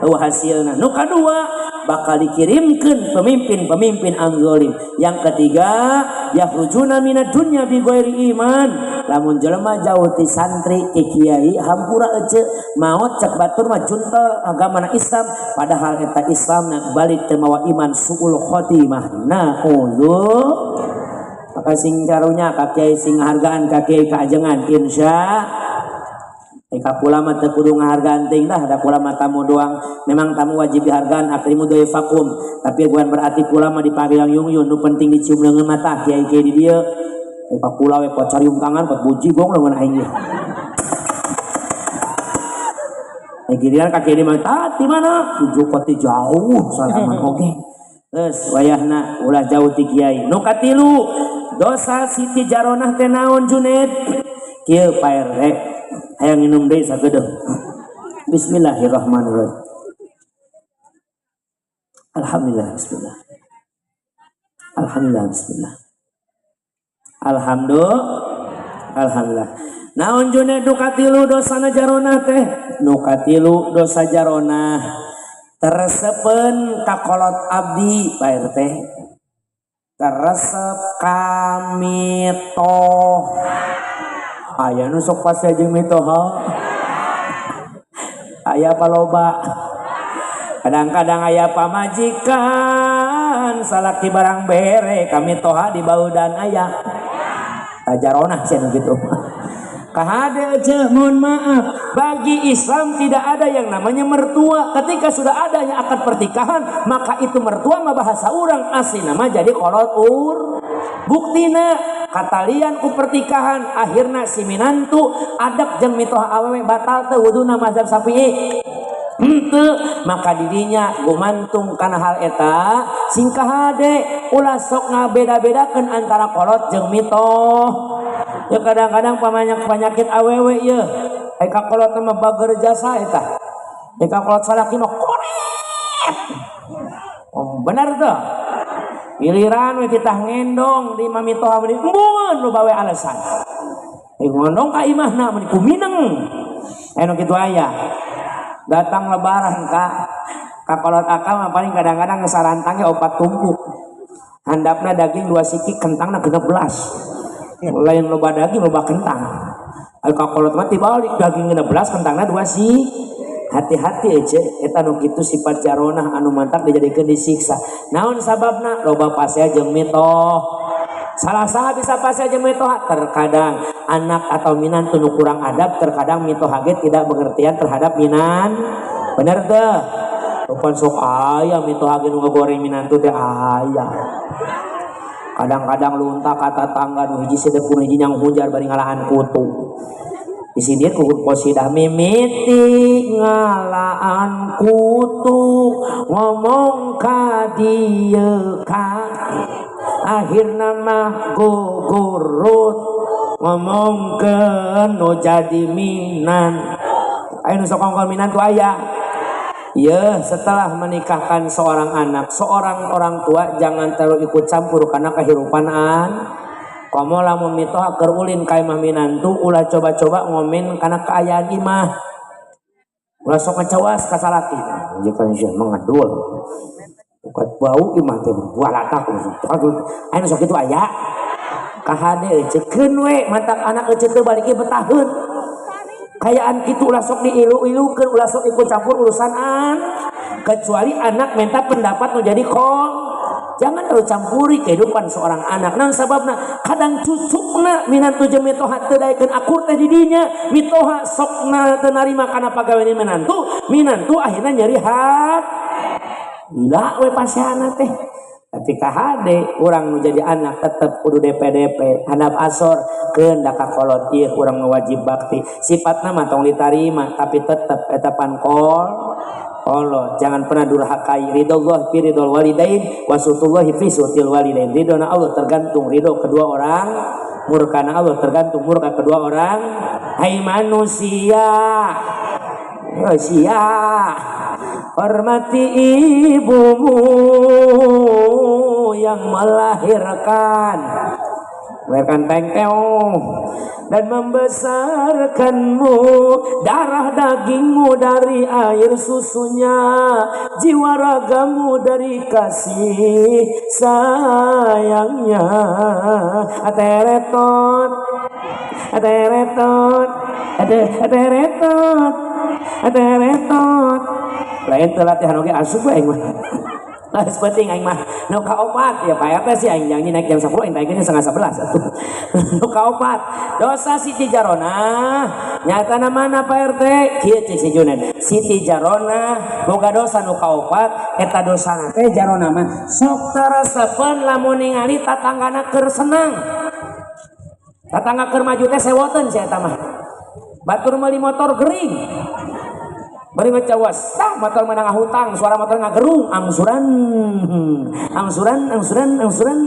eueuh hasilna. Nu kadua bakal dikirimkeun pemimpin-pemimpin anu zalim. Yang ketiga, yakhrujuna minad dunya bi ghairi iman. Lamun jelema jauh ti santri ti kiai hampura ece maot cek batur mah juntel agamana Islam, padahal eta Islamna balik teu mawa iman, suul khotimah. Na'udzu. Maka sing carunya ka kiai, sing ngahargaan ka kiai kaajengan insya. Ka kula mah teu kudu ngahargaan teuing dah, da kula mah tamu doang. Memang tamu wajib dihargaan, akrimu dhaifakum. Tapi bukan berarti kula mah dipanggil yung-yung, nu penting dicium leungeun mata kiai-kiai di dieu. Ka kula we pot carium tangan, pot buji gong leungeun aing ge. Giliran ka kiai mah tah di mana? Tujuh kota jauh salaman oge. Geus wayahna ulah jauh ti kiai. Nu katilu, dosa Siti Jaronah teh naon Junet? Kieu Pak RT. Hayang minum deui sageudeuh. Bismillahirrahmanirrahim. Alhamdulillah bismillah. Alhamdulillah bismillah. Alhamdulillah. Alhamdulillah. Naon Junet nu katilu dosana Jaronah teh? Nu katilu dosa Jaronah teresepeun ka kolot abdi Pak RT. Teresep kami toh. Aya nu sok pasti jeung mitoha. Aya paloba. Kadang-kadang aya pamajikan salaki barang bere kami toha di baudan aya. Tajaronah cenah gitu. Kahade aja mohon maaf, bagi Islam tidak ada yang namanya mertua. Ketika sudah adanya akad pernikahan, maka itu mertua mah bahasa urang asli nama jadi kolot ur. Buktina katalian ku pernikahan akhirna si minantu adak jeung mitoha awewe batal teu wuduna mazhab Syafi'i. Henteu, maka didinya gumantung kana hal eta sing kahade ulah sok ngabeda-bedakeun antara kolot jeung mitoh. Ya kadang-kadang pamanyak penyakit awewe ieu ai ka kolot mah bager jasa eta. Ai ka kolot salaki mah koret. Oh, benar tuh. Giliran we kita ngendong di mamitoha meni embungeun nu bawe alasan. Ai ngendong ka imahna meni kumineng. Anu kitu aya. Datang lebaran ka kakolot akal mah paling kadang-kadang sarantangnya 4 tumpuk. Handapna daging 2 siki, kentangna 16. Lain loba daging loba kentang. Ai kakolot mah tibalik daging 16 kentangna 2 siki. Hati-hati ece eta nu kitu sifat jaronah anu mantak dijadikeun disiksa. Naon sababna? Loba pasea jeung mitoh. Salah saha bisa pasea jeung mitoha? Terkadang anak atau minantu nu kurang adab, terkadang mitoha ge tidak pengertian terhadap minan. Bener teu? Rupan sok aya mitoha ge nu ngagoreng minantu teh aya. Kadang-kadang lunta ka tatangga nu hiji sedep nu hiji nyang hujar bari ngalahan kutu. Di sini kuku qasidah mimiti ngalaan kutu ngomong ka dieu ka akhirna mah gugurut ngomongkeun nu jadi minan. Aya nu sok ngongkol minantu aya. Ya, setelah menikahkan seorang anak, seorang orang tua jangan terlalu ikut campur karena kehidupan an. Komo lamun mitoha keur ulin ka imah minantu ulah coba-coba ngomen kana kaayaan imah. Ulah sok ngacawas ka salaki. Jika sia mah ngadul. Bukan bau imah teh balatak. Aya nu sok kitu aya. Kahade ecekeun we mantak anak ece teu balik ge betaheun. Kayaan kitu ulah sok diilu-ilukeun, ulah sok ikut campur urusan an. Kecuali anak minta pendapat nu jadi kol. Jangan terlalu campuri kehidupan seorang anak. Nah sababna kadang cucukna minantu jeung mitoha teu daekeun akur teh di dinya. Mitoha sokna teu narima kana pagawean minantu, minantu akhirna nyeri hat. Gila we pasehana teh. Tapi kahade urang nu jadi anak tetep kudu DP-DP handap asor keun da ka kolot ieu urang nu wajib bakti. Sifatna mah tong ditarima tapi tetep eta pan kol. Allah jangan pernah durhakai. Ridallah fi ridol walidain wa sutullahi fi sutil walidain. Ridona Allah tergantung ridho kedua orang, murkana Allah tergantung murka kedua orang. Hai manusia, manusia, hormati ibumu yang melahirkan, melahirkan tengkeo dan membesarkanmu, darah dagingmu dari air susunya, jiwa ragamu dari kasih sayangnya. Ateretot, ateretot, ateretot, ateretot. Lain teu latihan oge asup we aing mah. Nah, penting aing mah. Nu kaopat ya Pak RT sih aing janji naik jam 10 aing taikeun 10.30 atuh. Nu kaopat dosa Siti Jarona nyatana mana Pak RT? Kieu cek si Junen. Siti Jarona boga dosa nu kaopat eta dosana teh Jarona mah sok teresepeun lamun ningali tatanggana keur senang. Tatangga keur maju teh sewoteun si eta mah. Batur meuli motor gering. Bari ngacawas, tah motor menang hutang, suara motor ngagerung, angsuran, angsuran, angsuran, angsuran,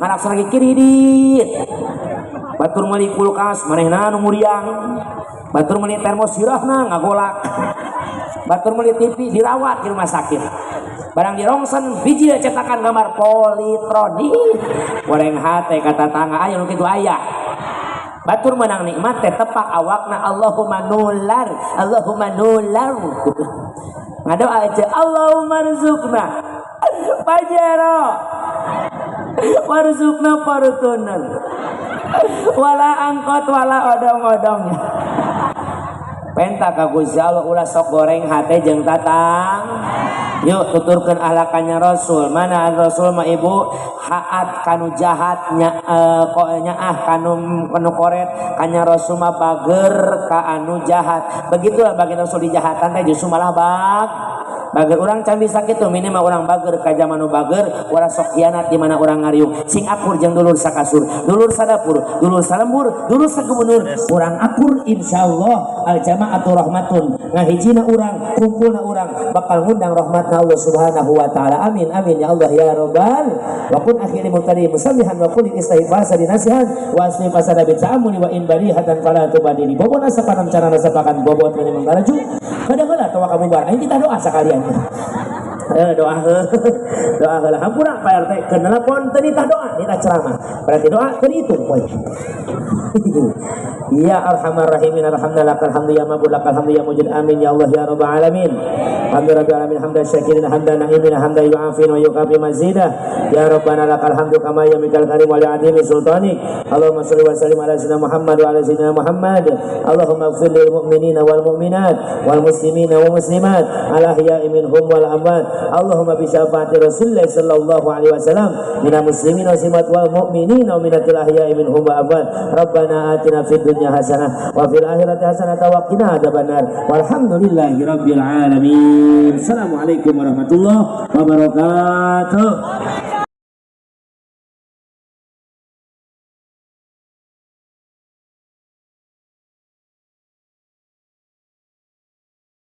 ngarak lagi kredit. Batur meuli kulkas, manehna nu muriang. Batur meuli termos sirahna ngagolak. Batur meuli TV dirawat di rumah sakit. Barang dirongsen biji cetakan gambar Polytron. Goreng hate kata tangga aya nu kitu aya. Batur menang nikmat teh tepak awakna Allahumma nular, Allahumma nular. Ngadoa aja Allahumma rzuqna Pajero, warzuqna Fortuner, wala angkot wala odong-odong. Penta ka Gusti Allah ulah sok goreng hate jeung tatang. Yuk tuturkeun ahlakannya Rasul. Mana Rasul mah ibu haat kanu jahat nya nyaah kanu kanu koret kanya Rasul mah bager ka anu jahat. Begitulah bagian Rasul di jahatan teh justru malah bag bager. Urang can bisa kitu minimal urang bager ka zaman nu bager, ulah sok khianat di mana urang ngariung. Sing akur jeung dulur sakasur, dulur sadapur, dulur salembur, dulur sagubernur. Urang akur insyaallah al jamaatu rahmatun. Ngahijina urang, kumpulna urang bakal ngundang rahmatna Allah Subhanahu wa taala. Amin amin ya Allah ya rabbal. Wa kun akhiri mutari musamihan wa qul istahi fasadi nasihan wa asli fasada bi ta'amuli wa in barihatan fala tubadili. Bobot asapanam cara nasapakan bobot menimang taraju. Kadang-kadang tawa kamu bar. Ayo kita doa sekalian. Doa doa heula hampura Pak RT keur nelpon teu nitah doa nitah ceramah berarti doa teu dihitung poe. Ya arhamar rahimin arhamna lakal hamdu ya mabud lakal hamdu ya mujid amin ya Allah ya rabbal alamin. Hamdu rabbil alamin hamdan syakirin hamdan na'imin hamdan yu'afin wa yukafi mazidah. Ya rabbana lakal hamdu kama yamikal karim wa li'adimi sultani. Allahumma sholli wa sallim ala sayyidina Muhammad wa ala sayyidina Muhammad. Allahumma ighfir lil mu'minina wal mu'minat wal muslimina wal muslimat al ahya'i minhum wal amwat. Allahumma bi syafaati Rasulillah sallallahu alaihi wasallam minal muslimin wal muslimat wal mu'minina wa minatil ahya'i minhum wal amwat. Rabbana atina fid dunya hasanah wa fil akhirati hasanah wa qina adzabannar. Walhamdulillahi rabbil alamin. Assalamualaikum warahmatullahi wabarakatuh.